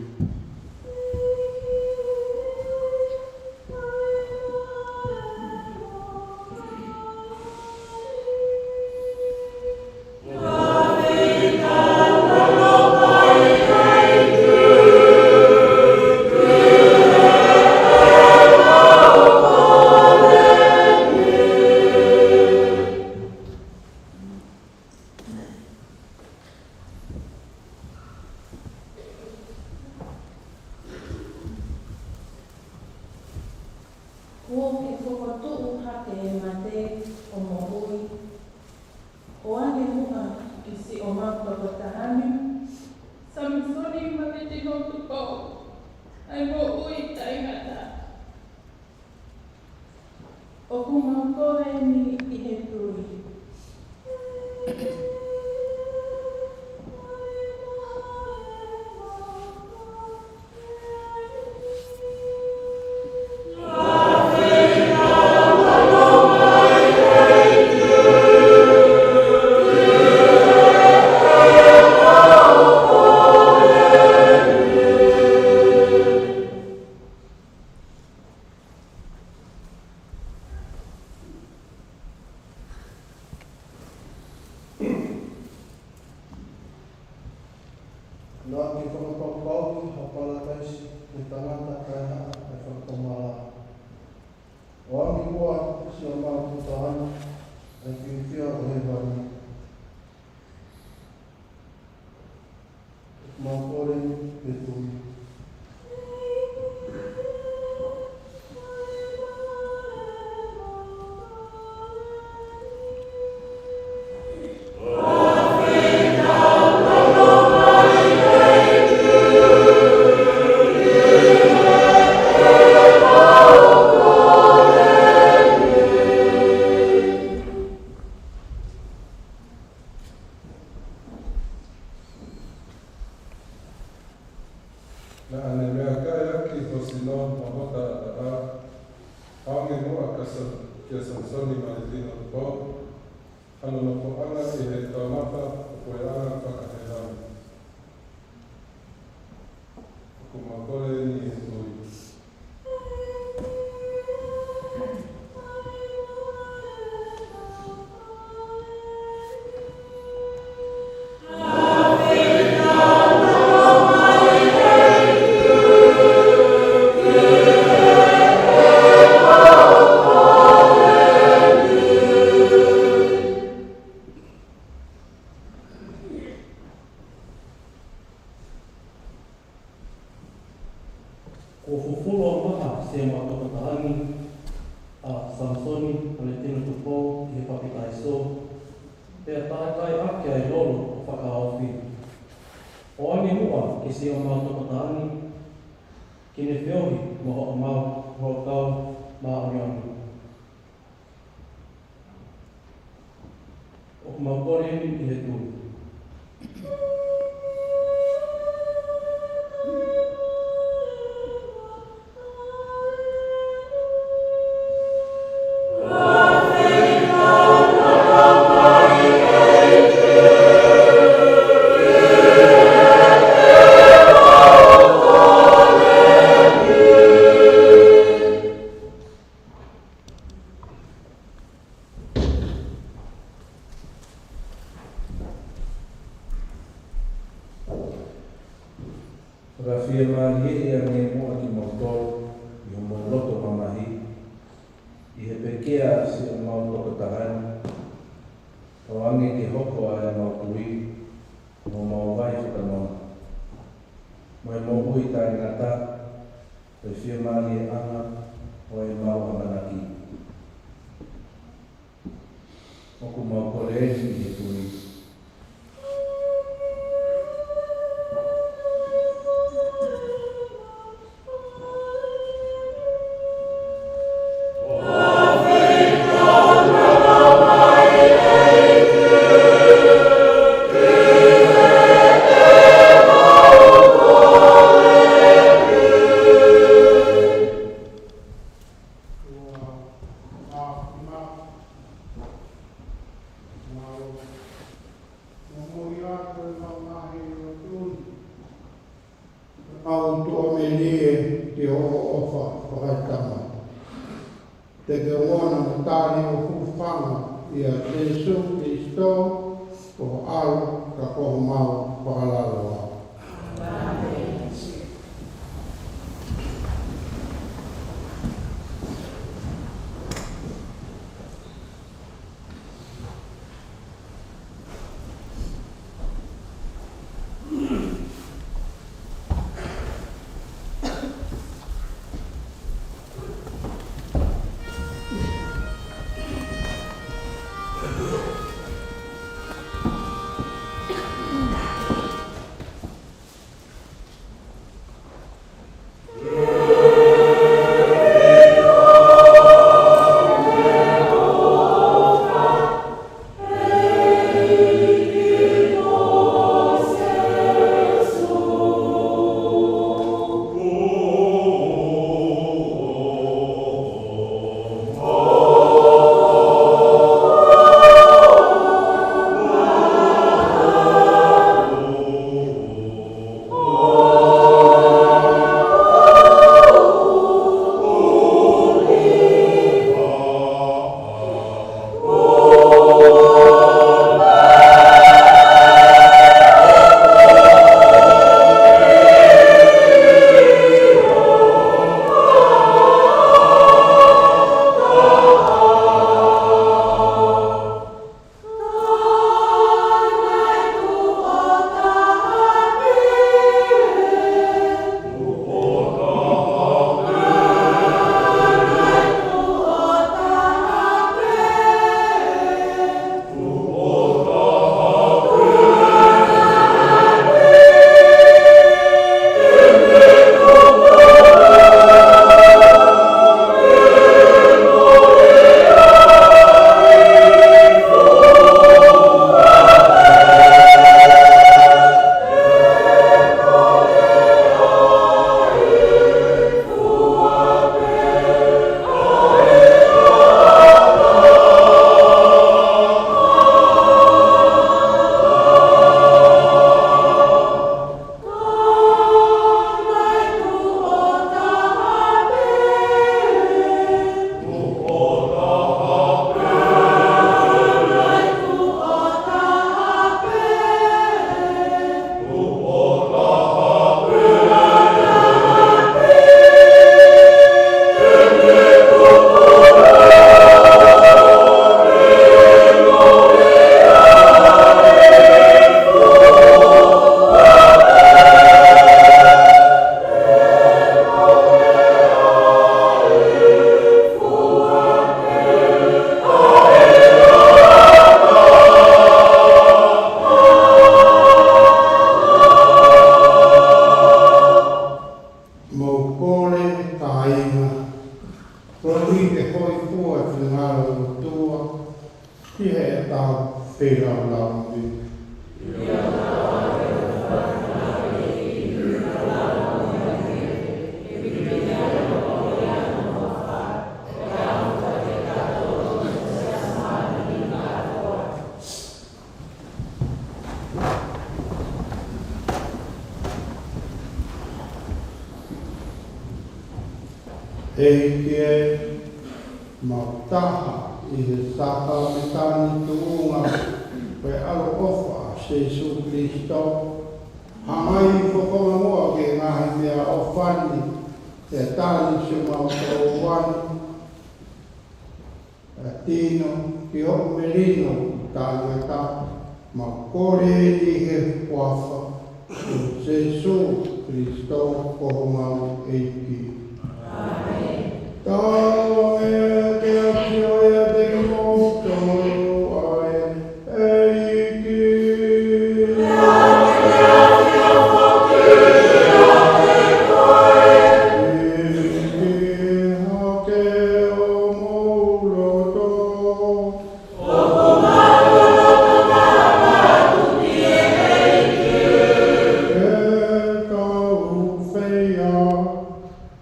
Kuo ke fokotuʻu hake e mate ʻo moʻui. ʻOange muʻa ki siʻomau tokotaha ni, Samisoni Maletene Tupou, ʻa e moʻui taʻengata. ʻOku mau kole ni ʻi he tui. Naʻa ke fakapapauʻi ha palakalaisi ki he tangata taʻehaʻa ʻa e fakatomala. ʻOange muʻa ki siʻomau tokotaha ni ʻa e fiefia ʻo hēvani. Mau kole ʻi he tui. Naʻa ne meʻakai ʻaki ho sino mo ho taʻataʻa, ʻoange muʻa kia Sa-, kia Samisoni Maletene Tupou, hano nofoʻanga ʻi he kamata ʻo e puleʻanga fakahēvani. ʻOku mau kole ni ʻi he tui. Kuo fufulu ʻo maha siʻomau tokotaha ni ʻa Samisoni Maletene Tupou ʻi he papitaiso, pea talakai ʻaki ʻa e lolo ʻo fakahaofi. ʻOange muʻa ki siʻomau tokotaha ni ke ne feohi mo hoʻomau Huʻakau Māʻoniʻoni. Mau kole eni ʻi he tui. Fakafiemālieʻi ange muʻa kimoutolu ʻi homou loto mamahi, ʻi he pekia ʻa siʻomau tokotaha ni, ʻo ange ke hoko ʻa ʻemau tui mo ʻemau vai fakanonga, mo e moʻui taʻengata, ko e fiemālieʻanga ʻo ʻemau ʻamanaki. ʻOku mau kole eni ʻi he tui. Mau tuʻamelie ki hoʻo ʻofa fakaetama. Te ke ongona mo tali ʻo hūfanga ʻia Sīsū Kalaisi, ko ho ʻAlo ka ko homau Fakalaumālie. Mou kole, kāinga, koeʻuhi ke hōifua e finangalo ʻo e ʻOtua, ki heʻetau Feilaulau ni. ē, ke mau taha ʻi he sākalamēniti tuʻunga ʻo e ʻaloʻofa ʻa Sīsū Kalaisi. Hanga ʻi he fofonga muʻa ki he ngaahi meʻaʻofa ni, ʻe tali siʻomau tōʻonga ni, ʻa e tino ki hoʻo melino taʻengata, mau kole ʻi he huafa ʻo Sīsū Kalaisi ko homau ʻEiki. ʻĀmeni. Tau ō mai ke ʻafio ʻiate kimoutolu ʻa e ʻEiki. ʻEiki hake homou loto. Ke tau fai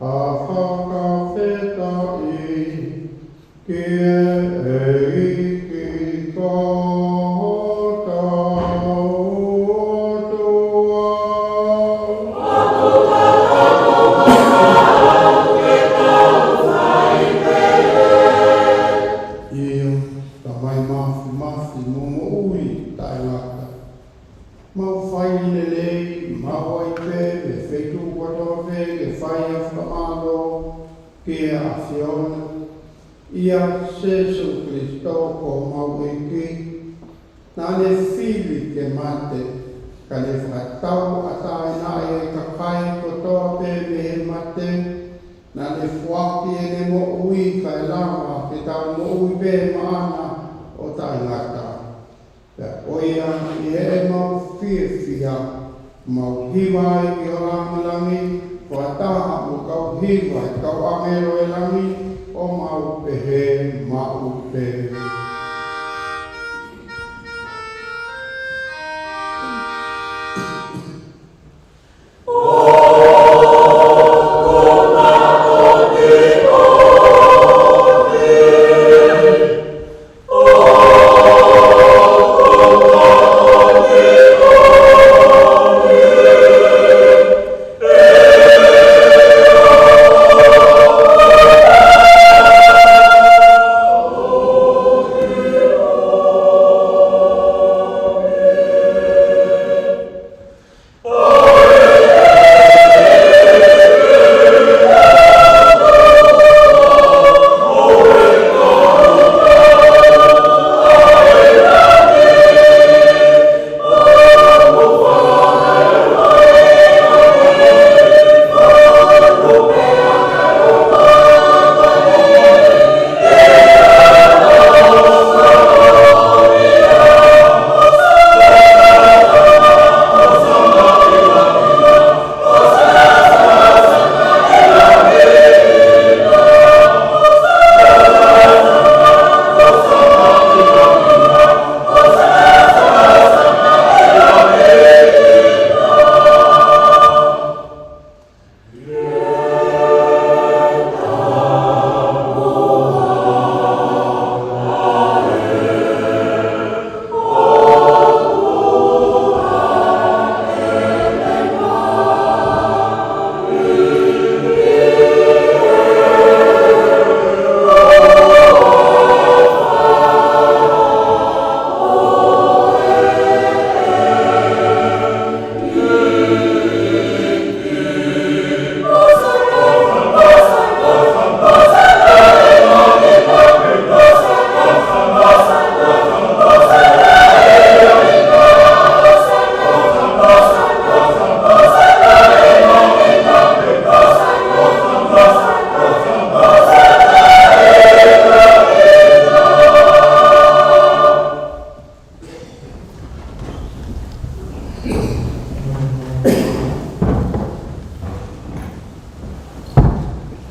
ha fakafetaʻi ki he ʻEiki ko hotau ʻOtua. ʻIo, Tamai Māfimafi mo Moʻui Taʻengata, mau fai lelei, mau ʻai pē mei he feituʻu kotoa pē ke fai ʻa e fakamālō ki he ʻAfiona, ʻia Sīsū Kalaisi ko homau ʻEiki. Naʻa ne fili ke mate, ka ne fakatauʻatāinaʻi e kakai kotoa pē mei he mate. Naʻa ne foaki ʻene moʻui kae lava ke tau moʻui pē maʻana ʻo taʻengata. Pea ko ia ʻi heʻemau fiefia, mau hiva ai ki ho langilangi, fakataha mo e kau hiva ʻa e kau ʻāngelo ʻo e langi, ʻo mau pehē maʻu pē.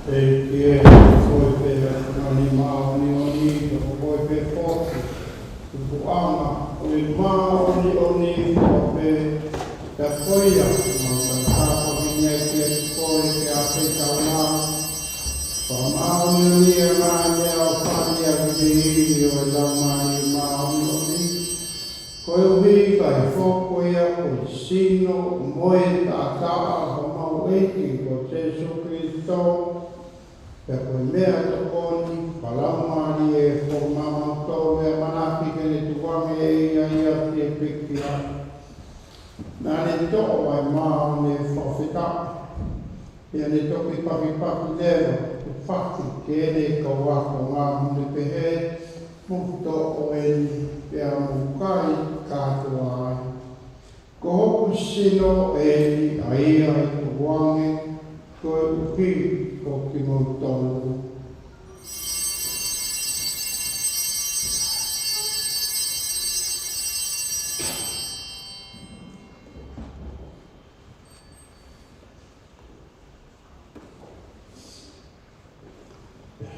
ʻEiki, ko koe pē ʻa e nima māʻoniʻoni, ko koe pē foki Tupuʻanga ʻo e māʻoniʻoni ʻo pē, pea ko ia ʻoku mau tau tāpuakiʻi ai kiate koe, ke ʻafeitaulalo. Fakamāʻoniʻoniʻi ʻa e ngaahi meʻa ʻoku fai ʻaki ʻi he hili ʻo e Laumālie Māʻoniʻoni. Koeʻuhi kae hoko ia ko e sino mo e taʻataʻa ʻo homau ʻEiki ko Sīsū Kalaisi, pea ko e meʻatokoni ʻa e Laumālie ʻoku mau tō ʻamanaki ke ne tukuange ʻe ia ia ki he pekia. Naʻa ne toʻo ʻa e maama ʻo e fakafetaʻi, pea ne toki pakipaki leva, tufaki ki heʻene kau ākonga, mo ne pehē, Mou toʻo eni, pea mou kai kātoa ai. Ko hoku sino eni ʻa ia ʻe tukuange koeʻuhi ko kimoutolu.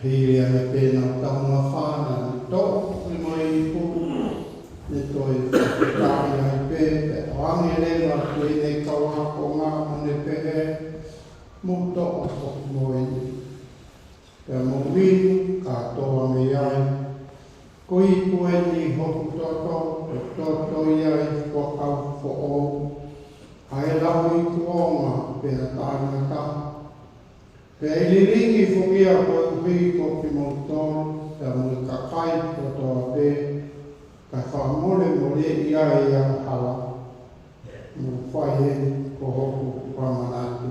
Hili ange pē ʻenau taumafa, naʻa ne toʻo ʻa e moʻui ipu, ne toe fakafetaʻi ai pē, pea ʻoange leva ki heʻene kau ākonga, mo ne pehē, Mou toʻo hoku moʻui, pea mou inu kātoa mei ai. Ko e ipu eni ʻi hoku toto, ko e toto ia ʻo e fuakava foʻou, ʻa e lauikuonga pea taʻengata. Pea ʻe lilingi foki ia koeʻuhi ko kimoutolu, pea mo e kakai kotoa pē, kae fakamolemoleʻi ai ʻa e angahala. Mou fai eni ko hoku fakamanatu.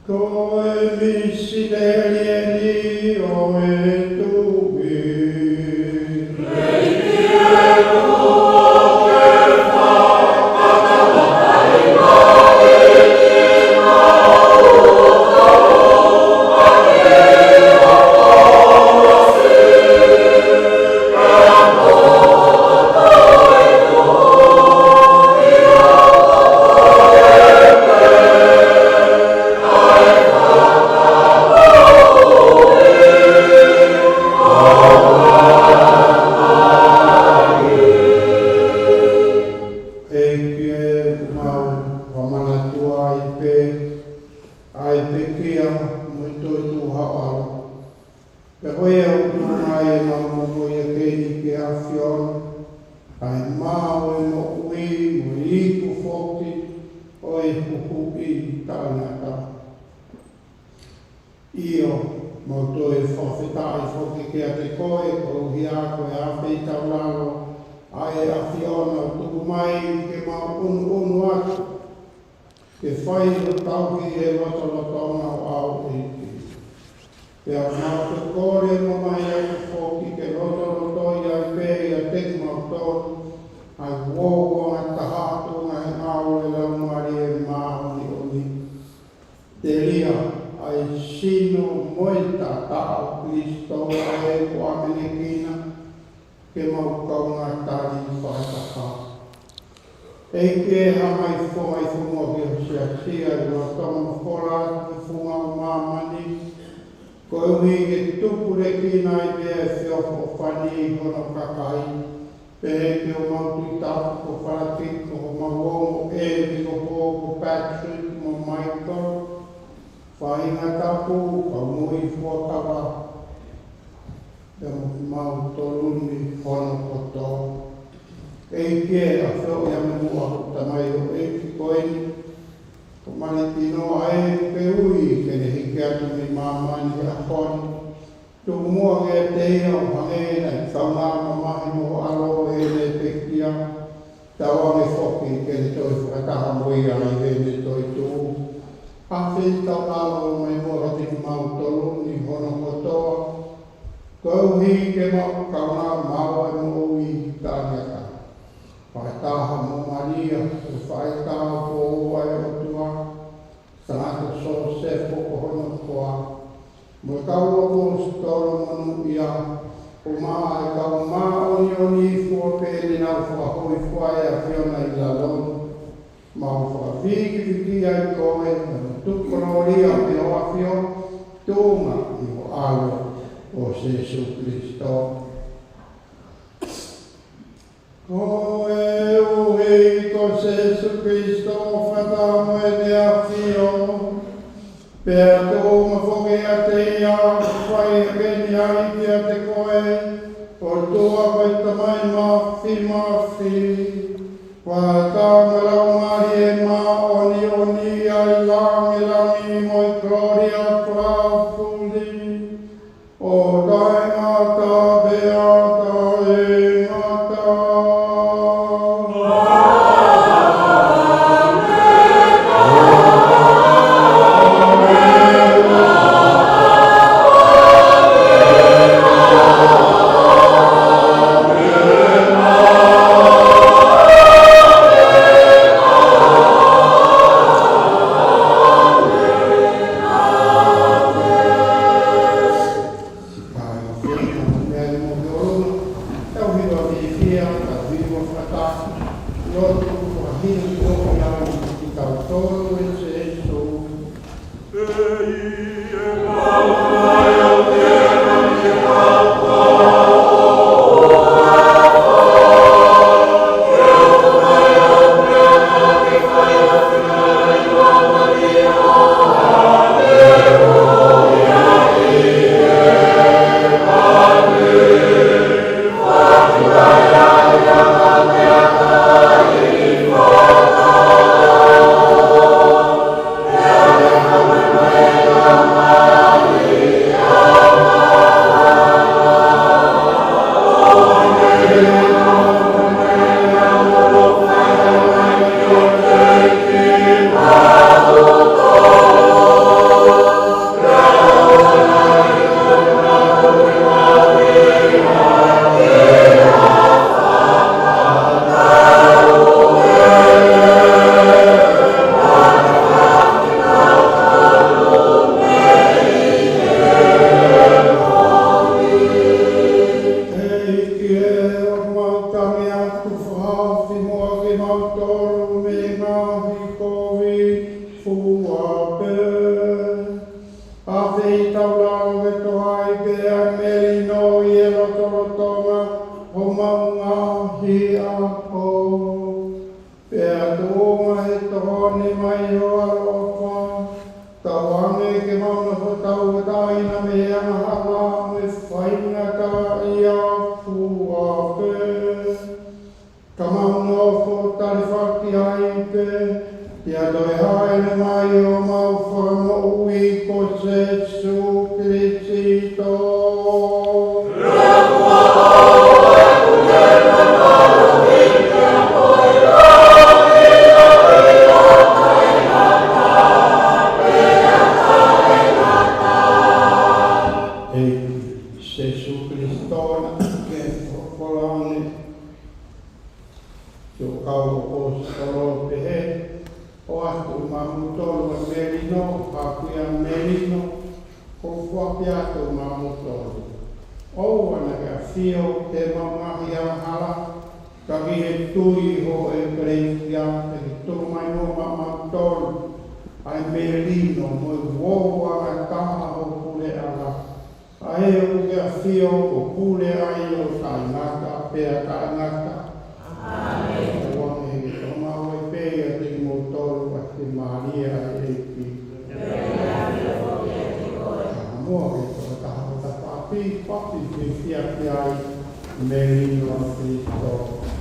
Ko e misiteli eni ʻo e tuʻi. ʻEiki ē, ʻoku mau fakamanatu ai pē ʻa e pekia mo e toetuʻu ʻa ho ʻAlo. Pea ko ia ʻoku tuku mai ʻemau moʻui ʻa keni ki he ʻAfiona, ʻa e maama ʻo e moʻui mo e ipu foki ʻo e huhuʻi taʻengata. ʻIo, mau toe fakafetaʻi foki kiate koe, koeʻuhi ko e ʻafeitaulalo ʻa e ʻAfiona ʻoku tuku mai ke mau ʻunuʻunu atu, ke fai ʻo tauhi ʻe he lotolotonga ʻo e ʻEiki. Pea mau toe kole mo mamahi atu foki ke lotolotoi ai pē ʻiate kimautolu ʻa e uouangataha ʻo e ngaahi ngāue ʻa e Laumālie Māʻoniʻoni. Telia ʻa e sino mo e taʻataʻa ʻo Kalaisi ʻa ē kuo ʻamanekina ke mau kaungā tali fakataha. ʻEiki ē, hanga ʻi he fofonga ʻi he fonua ki ho siasi, ʻa e lolotonga fola ʻi he funga ʻo māmani, koeʻuhi ke tupulekina ai pē ʻa e feʻofoʻofani ʻi hono kakai, pehē ki homau Tuʻi Tapu ko Falakiko, homau ongo ʻEpikopō ko Patrick mo Michael, faʻahinga tapu, kau moʻui fuakava, pea mo kimautolu ni hono kotoa. ʻEiki ē, ʻafioʻi ange muʻa hoʻo tamaioʻeiki ko eni, ko Malikino, ʻa ē kuo ke ui ke ne hiki atu mei māmani he ʻaho ni. Tuku muʻa kiate ia ʻo hangē naʻe kaungā mamahi mo ho ʻAlo ʻi heʻene pekia, tauange foki ke ne toe fakataha mo ia ʻi heʻene toetuʻu. ʻAfeitaulalo mai muʻa kiate kimautolu ni hono kotoa, koeʻuhi ke mau kaungā maʻu ʻa e moʻui taʻengata. Fakataha mo Malia, ko e faʻahitaʻu foʻou ʻa e ʻOtua, Sangata Siosefa ko hono hoa, mo e kau ʻaposetolo monūʻia, ʻumaʻā ʻa e kau māʻoniʻoni ʻo nifua pē ʻene nau fakahōifua ʻa e ʻAfiona ʻi lalo ni. Mau fakafikifikiʻi ai koe, mau tuku kolōlia ki ho ʻAfio, tuʻunga ʻi ho ʻAlo ko Sēsū Kilisito. Koeʻuhi ko Sēsū Kilisito, fakataha mo ʻene ʻAfio, pea tuʻunga foki ʻiate ia, fai hake ni ai kiate koe, ʻOtua ko e Tamai Māfimafi, fakataha mo e Laumālie Māʻoniʻoni, ʻi he langilangi mo e kolōlia kolafuli, ʻo taʻengata pea taʻengata. Siʻi Tamai ʻoku ʻi he ʻaho ni, ʻoku mau ʻofa atu kiate koe, ʻoku mau lotu ʻoku ke hili ʻa e ʻofa kiate kitautolu ʻe Sēsū. ʻEiki ē, ʻoku mau tangi atu, fakahaofi muʻa kimautolu mei he ngaahi kovi fua pē. Afeʻi taulalo ke toʻo ai pē ʻa e melino ʻi he lotolotonga ʻo homau ngaahi ʻaho. Pea tuʻunga he tokoni mai ho ʻaloʻofa, tauange ke mau nofo tauʻatāina mei he angahala mo e faingataʻaʻia fua pē. Ka mau nofo talifaki ai pē, ʻi he toe hāʻele mai ʻo homau Fakamoʻui ko Sēsū Kilisito. ʻEiki Sēsū Kilisito, naʻa ke folofola ange ki ho kau ʻaposetolo ʻo pehē, ʻoatu kimautolu ʻa e melino, ʻa e kuia melino, ʻoku foaki atu kimautolu. ʻOua naʻa ke ʻafio ʻi heʻemau ngaahi angahala, ka ki he tui ʻo e ʻEkelesia, ke ke tuku mai muʻa maʻamautolu ʻa e melino mo e uouangataha ʻo e puleʻanga. ʻA ē ʻoku ke ʻafio ʻo pule ai ʻo taʻengata pea taʻengata. ʻĀmeni. Tauange ke tau maʻu ai pē ʻiate kimoutolu ʻa e Fiemālie ʻa e ʻEiki. Ka muʻa ke tau taha ʻo tafaʻaki, fakafiefia ki ai, melino ʻa Kilisimasi.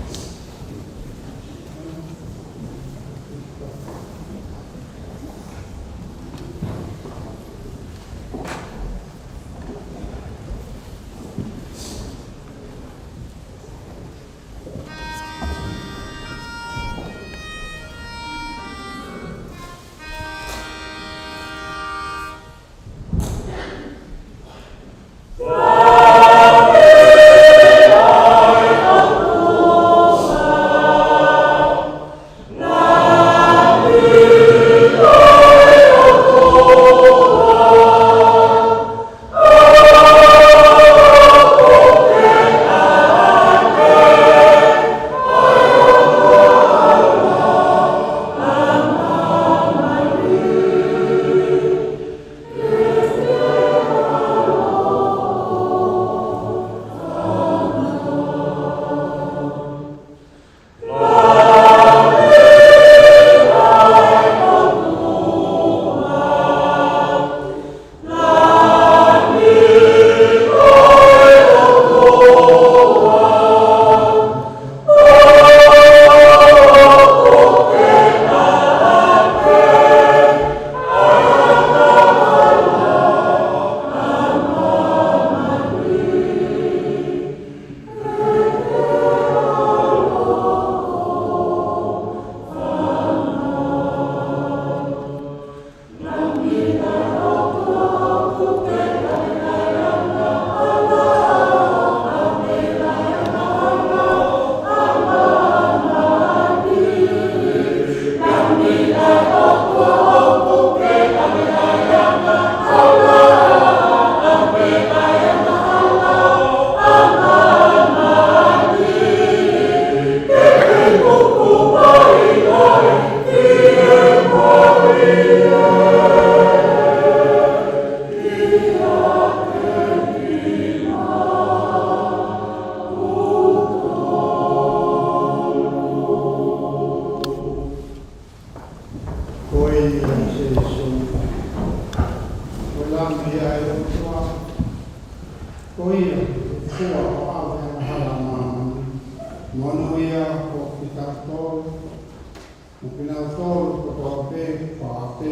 Mo kinautolu kotoa pē, pea ke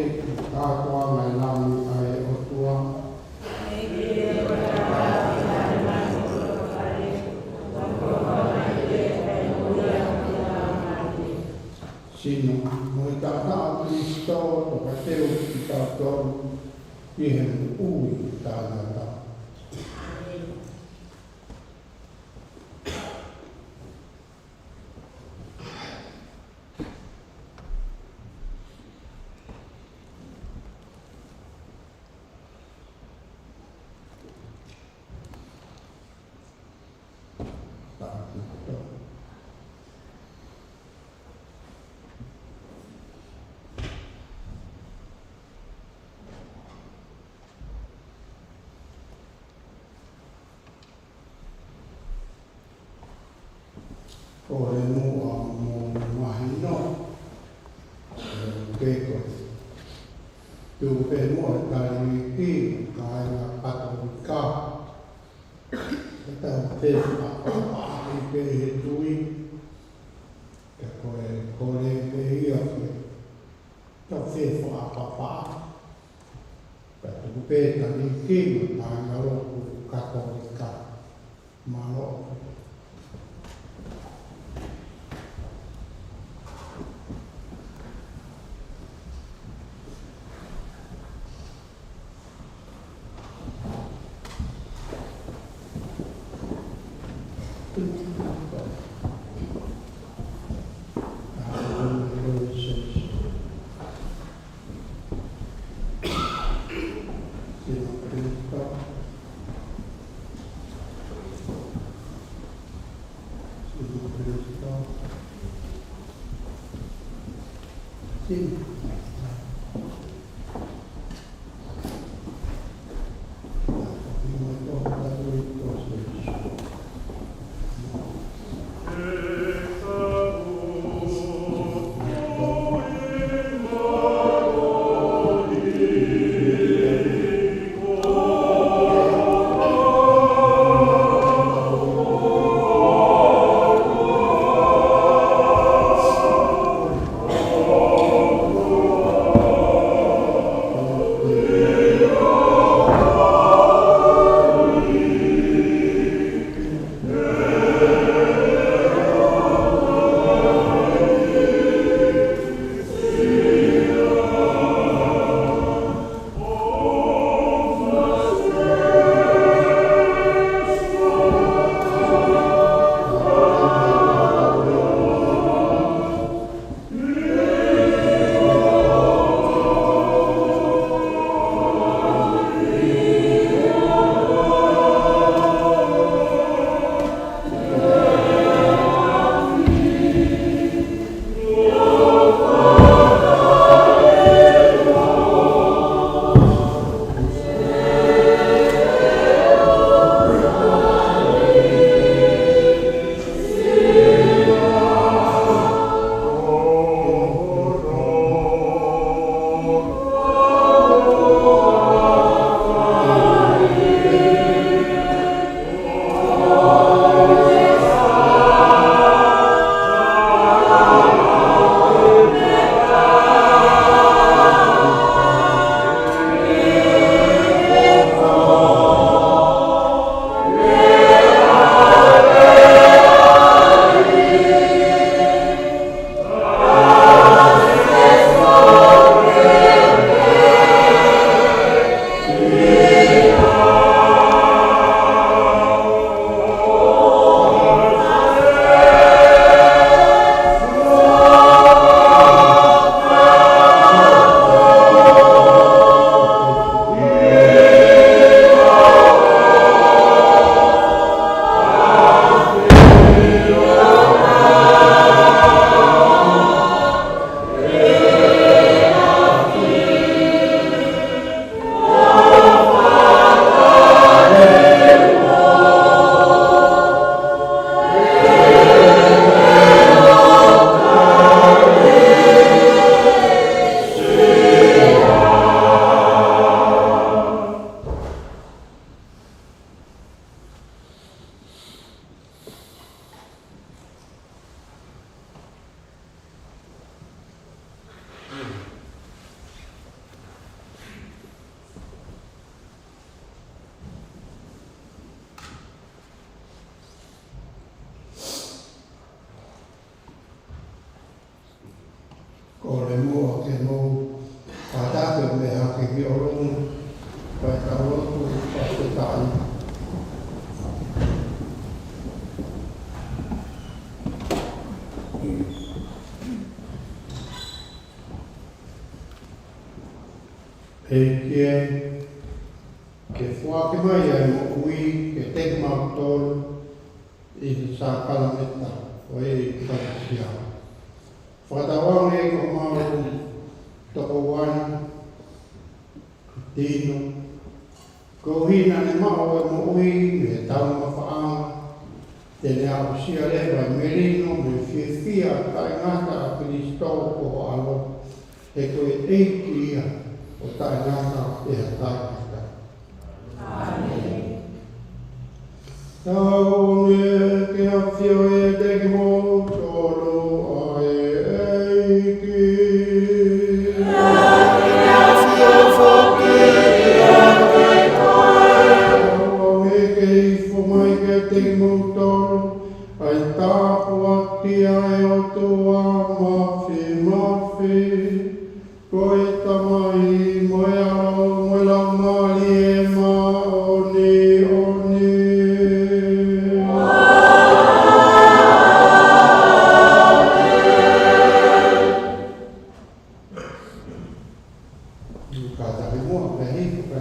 kātoa mai ʻa e lau ʻa e ʻOtua. Sino, mo e taʻataʻa ʻo Kalaisi, ʻoku teu kitautolu ʻi he moʻui taʻengata. Ko e muʻa mo mahino, ʻe, ke ko e tuʻu pē mo e talēniti, kāinga Katolika, ʻetau fefakaʻapaʻapaʻi pē he tui, ka ko e kole pē ia ke tau fefakaʻapaʻapaʻi. Ka tuku pē talēniti mo e kāingalotu Katolika. Mālō. Kole muʻa ke mou kātaki ʻo mea hake ki ʻolunga, pea tau lotu fakafetaʻi. ʻEiki ē, ke foaki mai ʻa e moʻui kiate kimautolu ʻi he sākalamēniti ʻo e ʻEkalesia. Fakatauange ko homau tokoua ni, Tino, koeʻuhi naʻa ne maʻu ʻa e moʻui mei he taumafaʻanga, te ne aʻusia leva e melino mo e fiefia taʻengata ʻa Kalaisi ko ho ʻAlo, he ko e ʻEiki ia ʻo taʻengata pea taʻengata. ʻĀmeni. Tauange ke ʻafio ʻiate kimoutolu ʻa e ʻEiki. Pea ke ʻafio foki ʻiate koe. Tauange ke ifo mai kiate kimoutolu ʻa e tāpuaki ʻa e ʻOtua Māfimafi, ko e Tamai mo e ʻAlo mo e Laumālie Māʻoniʻoni. Kātaki muʻa, pea hiki pē.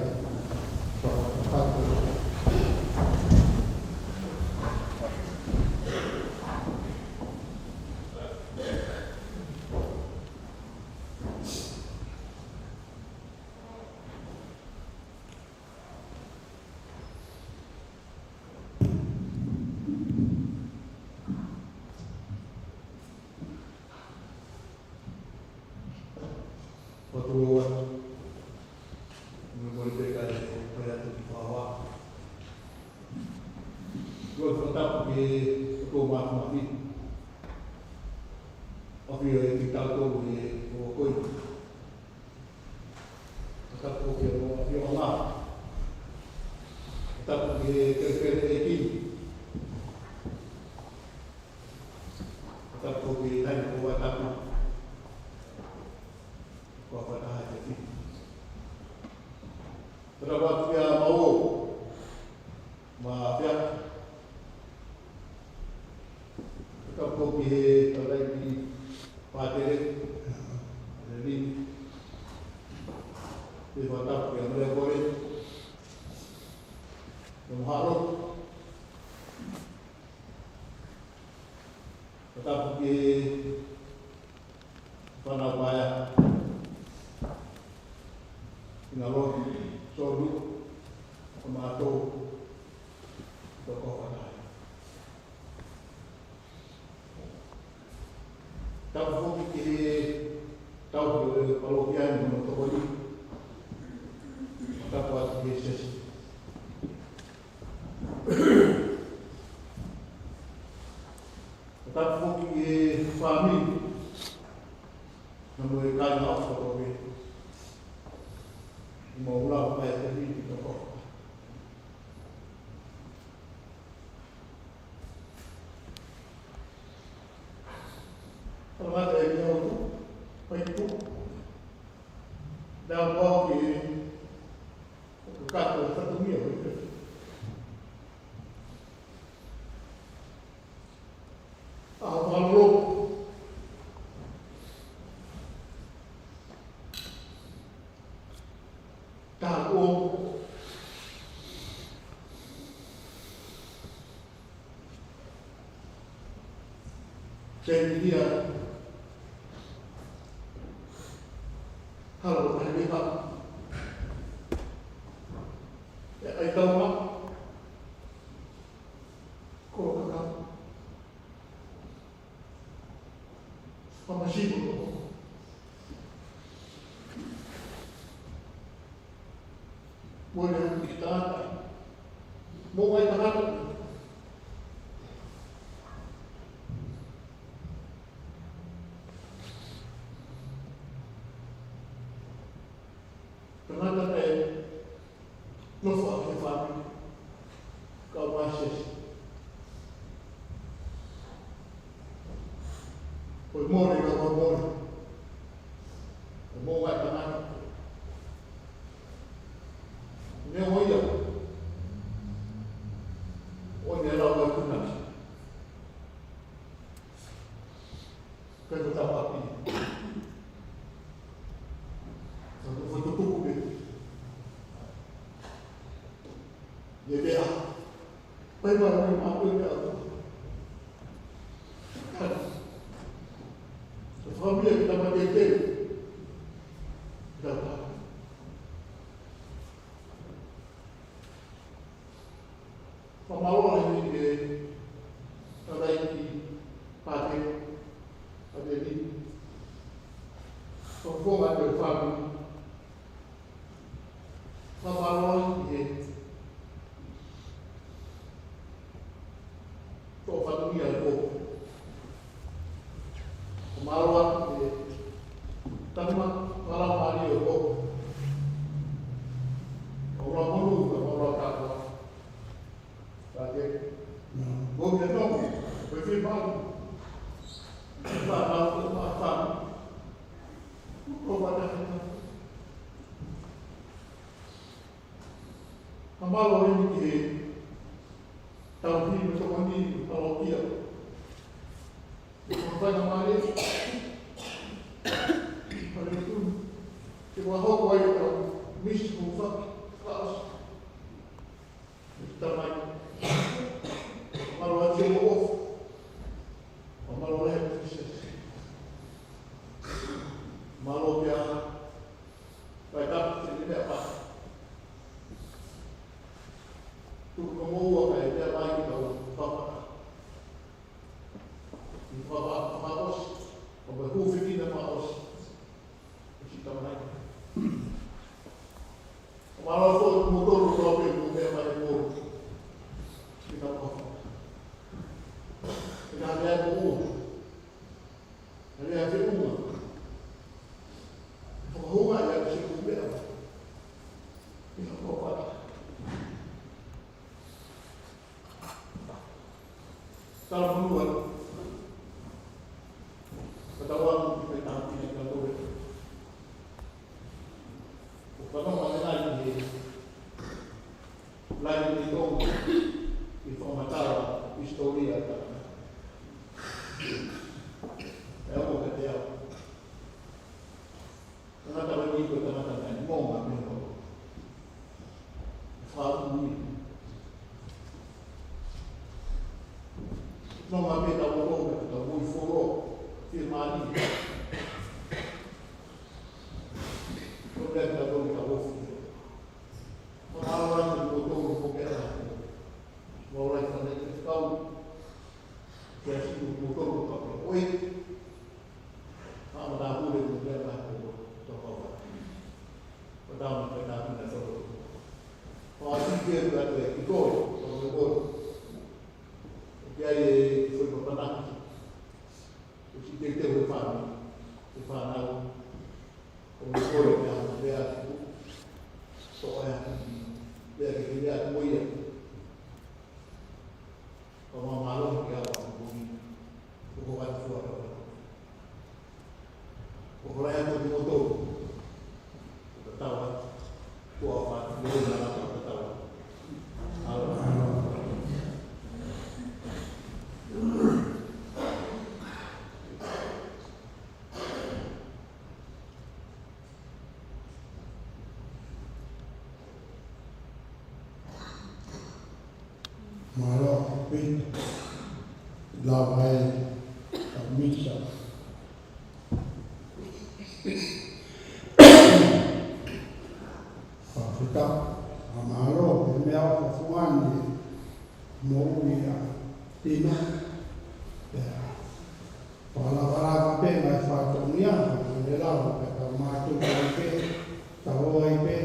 Fakatulou atu. Mo e mole pē kae ʻoatu ki he fakahoha. Tuku atu e fakatapu ki he ʻOtua Māfimafi. ʻAfio ʻiate kitautolu he ʻaho ko eni. Fakatapu ki he ʻAfio ʻAlā. Fakatapu ki he kelekele ʻeiki ni. Fakatapu ki he taimi ko ē ʻoku tapu. Ko e fakataha ʻi he fili. Fakatapu atu kia Mao. Mafia. Fakatapu ki he tamaiki pātele, Lelini. Pea fakatapu kia Mele Kole. Kia Mahalo. Fakatapu ki he fānau paea, ʻIngalohi, Solu, ʻa mātou, toko fānau. Tapu foki ki he tauhi ʻo e palōfia ni mo hono tokoni. Tapu atu ki he siasi. Tapu foki ki he fāmili. Naʻa mo e kāinga ʻofa ko ē. Mo ula ʻo kai te hiki toko. Tala mata e mea o tu. Pai tu. Naʻa mo au ki he kakato fatongia o te. ʻA e fakaloloko. Taha kuo tēniti ia. Halo, ʻai meʻa. ʻE ʻai tau ma. Ko e kakau. Pamasipo. Mole atu ki he tangata. Mo e tangata. Tangata ē, nofo ʻaki e fāmili, kau mai siasi. Ko e mole, kau mai mole. Pea ko e tau ʻapi. Ka ko e fakatupu pē. ʻIo pea. Pai mai mai ma pē pea. Ka ko e fāmili ʻa e tama teitei. Ka Fakamālō lahi ki he tangataʻeiki Pātele, Pātele Lini. Fakafofonga atu e fāmili. Fakamālō lahi ki he toʻo fatongia ʻo e kō. Fakamālō atu ki he tangata mālō mālie ʻo e kō. Fakamālō monū, fakamālō kātoa. Pātele. Ko ia nō, ko e fiemaʻu. Fakamālō, fakamālō. Ko e fakataha. Fakamālō eni ki he tauhi mo e tokoni ʻa e palokia. Ko e faingamālie, pale tu, ke fakahoko ai ʻetau misi mo faki, fakaʻosi. Misi Tamai. Fakamālō atu mo ʻofa. Fakamālō lahi atu ki he siasi. Mālō pea Kae tapu te ne meʻa pā. Tuku ka moua kae meʻa mai ki tau papa. Ki papa, papa ʻosi. Papa hūfekina papa ʻosi. ʻOsi Tamai. Mālō atu mo tolu tau pē mo meʻa mai mo. Ki tau papa. Ki tau meʻa mo. Ka lea feʻunga. Fakahū mai ʻa e siʻi meʻa. ʻI ha kōpata. Talamonū atu. Ka tau ʻalu ki he taha pina ka toe. ʻO ka nonga ʻe nai ʻi he Laine ni tō ʻi fakamatala hisitōlia ʻa e tangata. ʻE ʻoku ke te au. Tangata wai ni ko e tangata nai monga me ho. Fāmili. Monga me tau ʻo me tau ui folo. Fie mali. Ko te tau ui tau ui folo. Mālō atu mo tolu ko ke ʻalu. Mālō atu mo e kau. Ke ʻasi mo tolu ko ke ʻoi. Ka ma tāpule mo ke ʻalu ko tō kau. Ko tā mo ke tāpule tolu. Ko ʻasi ke ʻalu atu e ki tolu, tolu ko. Ke ai e fai papanaki. Ko si te te o fānau. E fānau. Ko mo kole ke ʻalu ke ʻalu. Ko e ʻalu. Ke ʻalu ke ʻalu mo ia. Ko ma mālō ke ʻalu ko ia. Ko ko atu fua ko. Ko ko lai atu ki moto. Ko tau atu. Ko a fā. Mo na atu ko tau atu. ʻAlu. Mālō ʻaupito. Lava e ka misa. Fakafetaʻi, fakamālō, he meʻa ʻoku fuani mo ui ʻa Tino. Pea Fakalakalaka pē mai fatongia, ka ko e lava pē ka mātuku ai pē, ka ʻoua ʻe pē,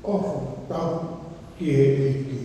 ʻofa tau ki he ʻEiki.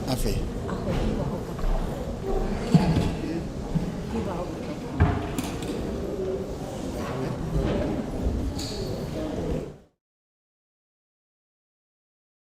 ʻAfē.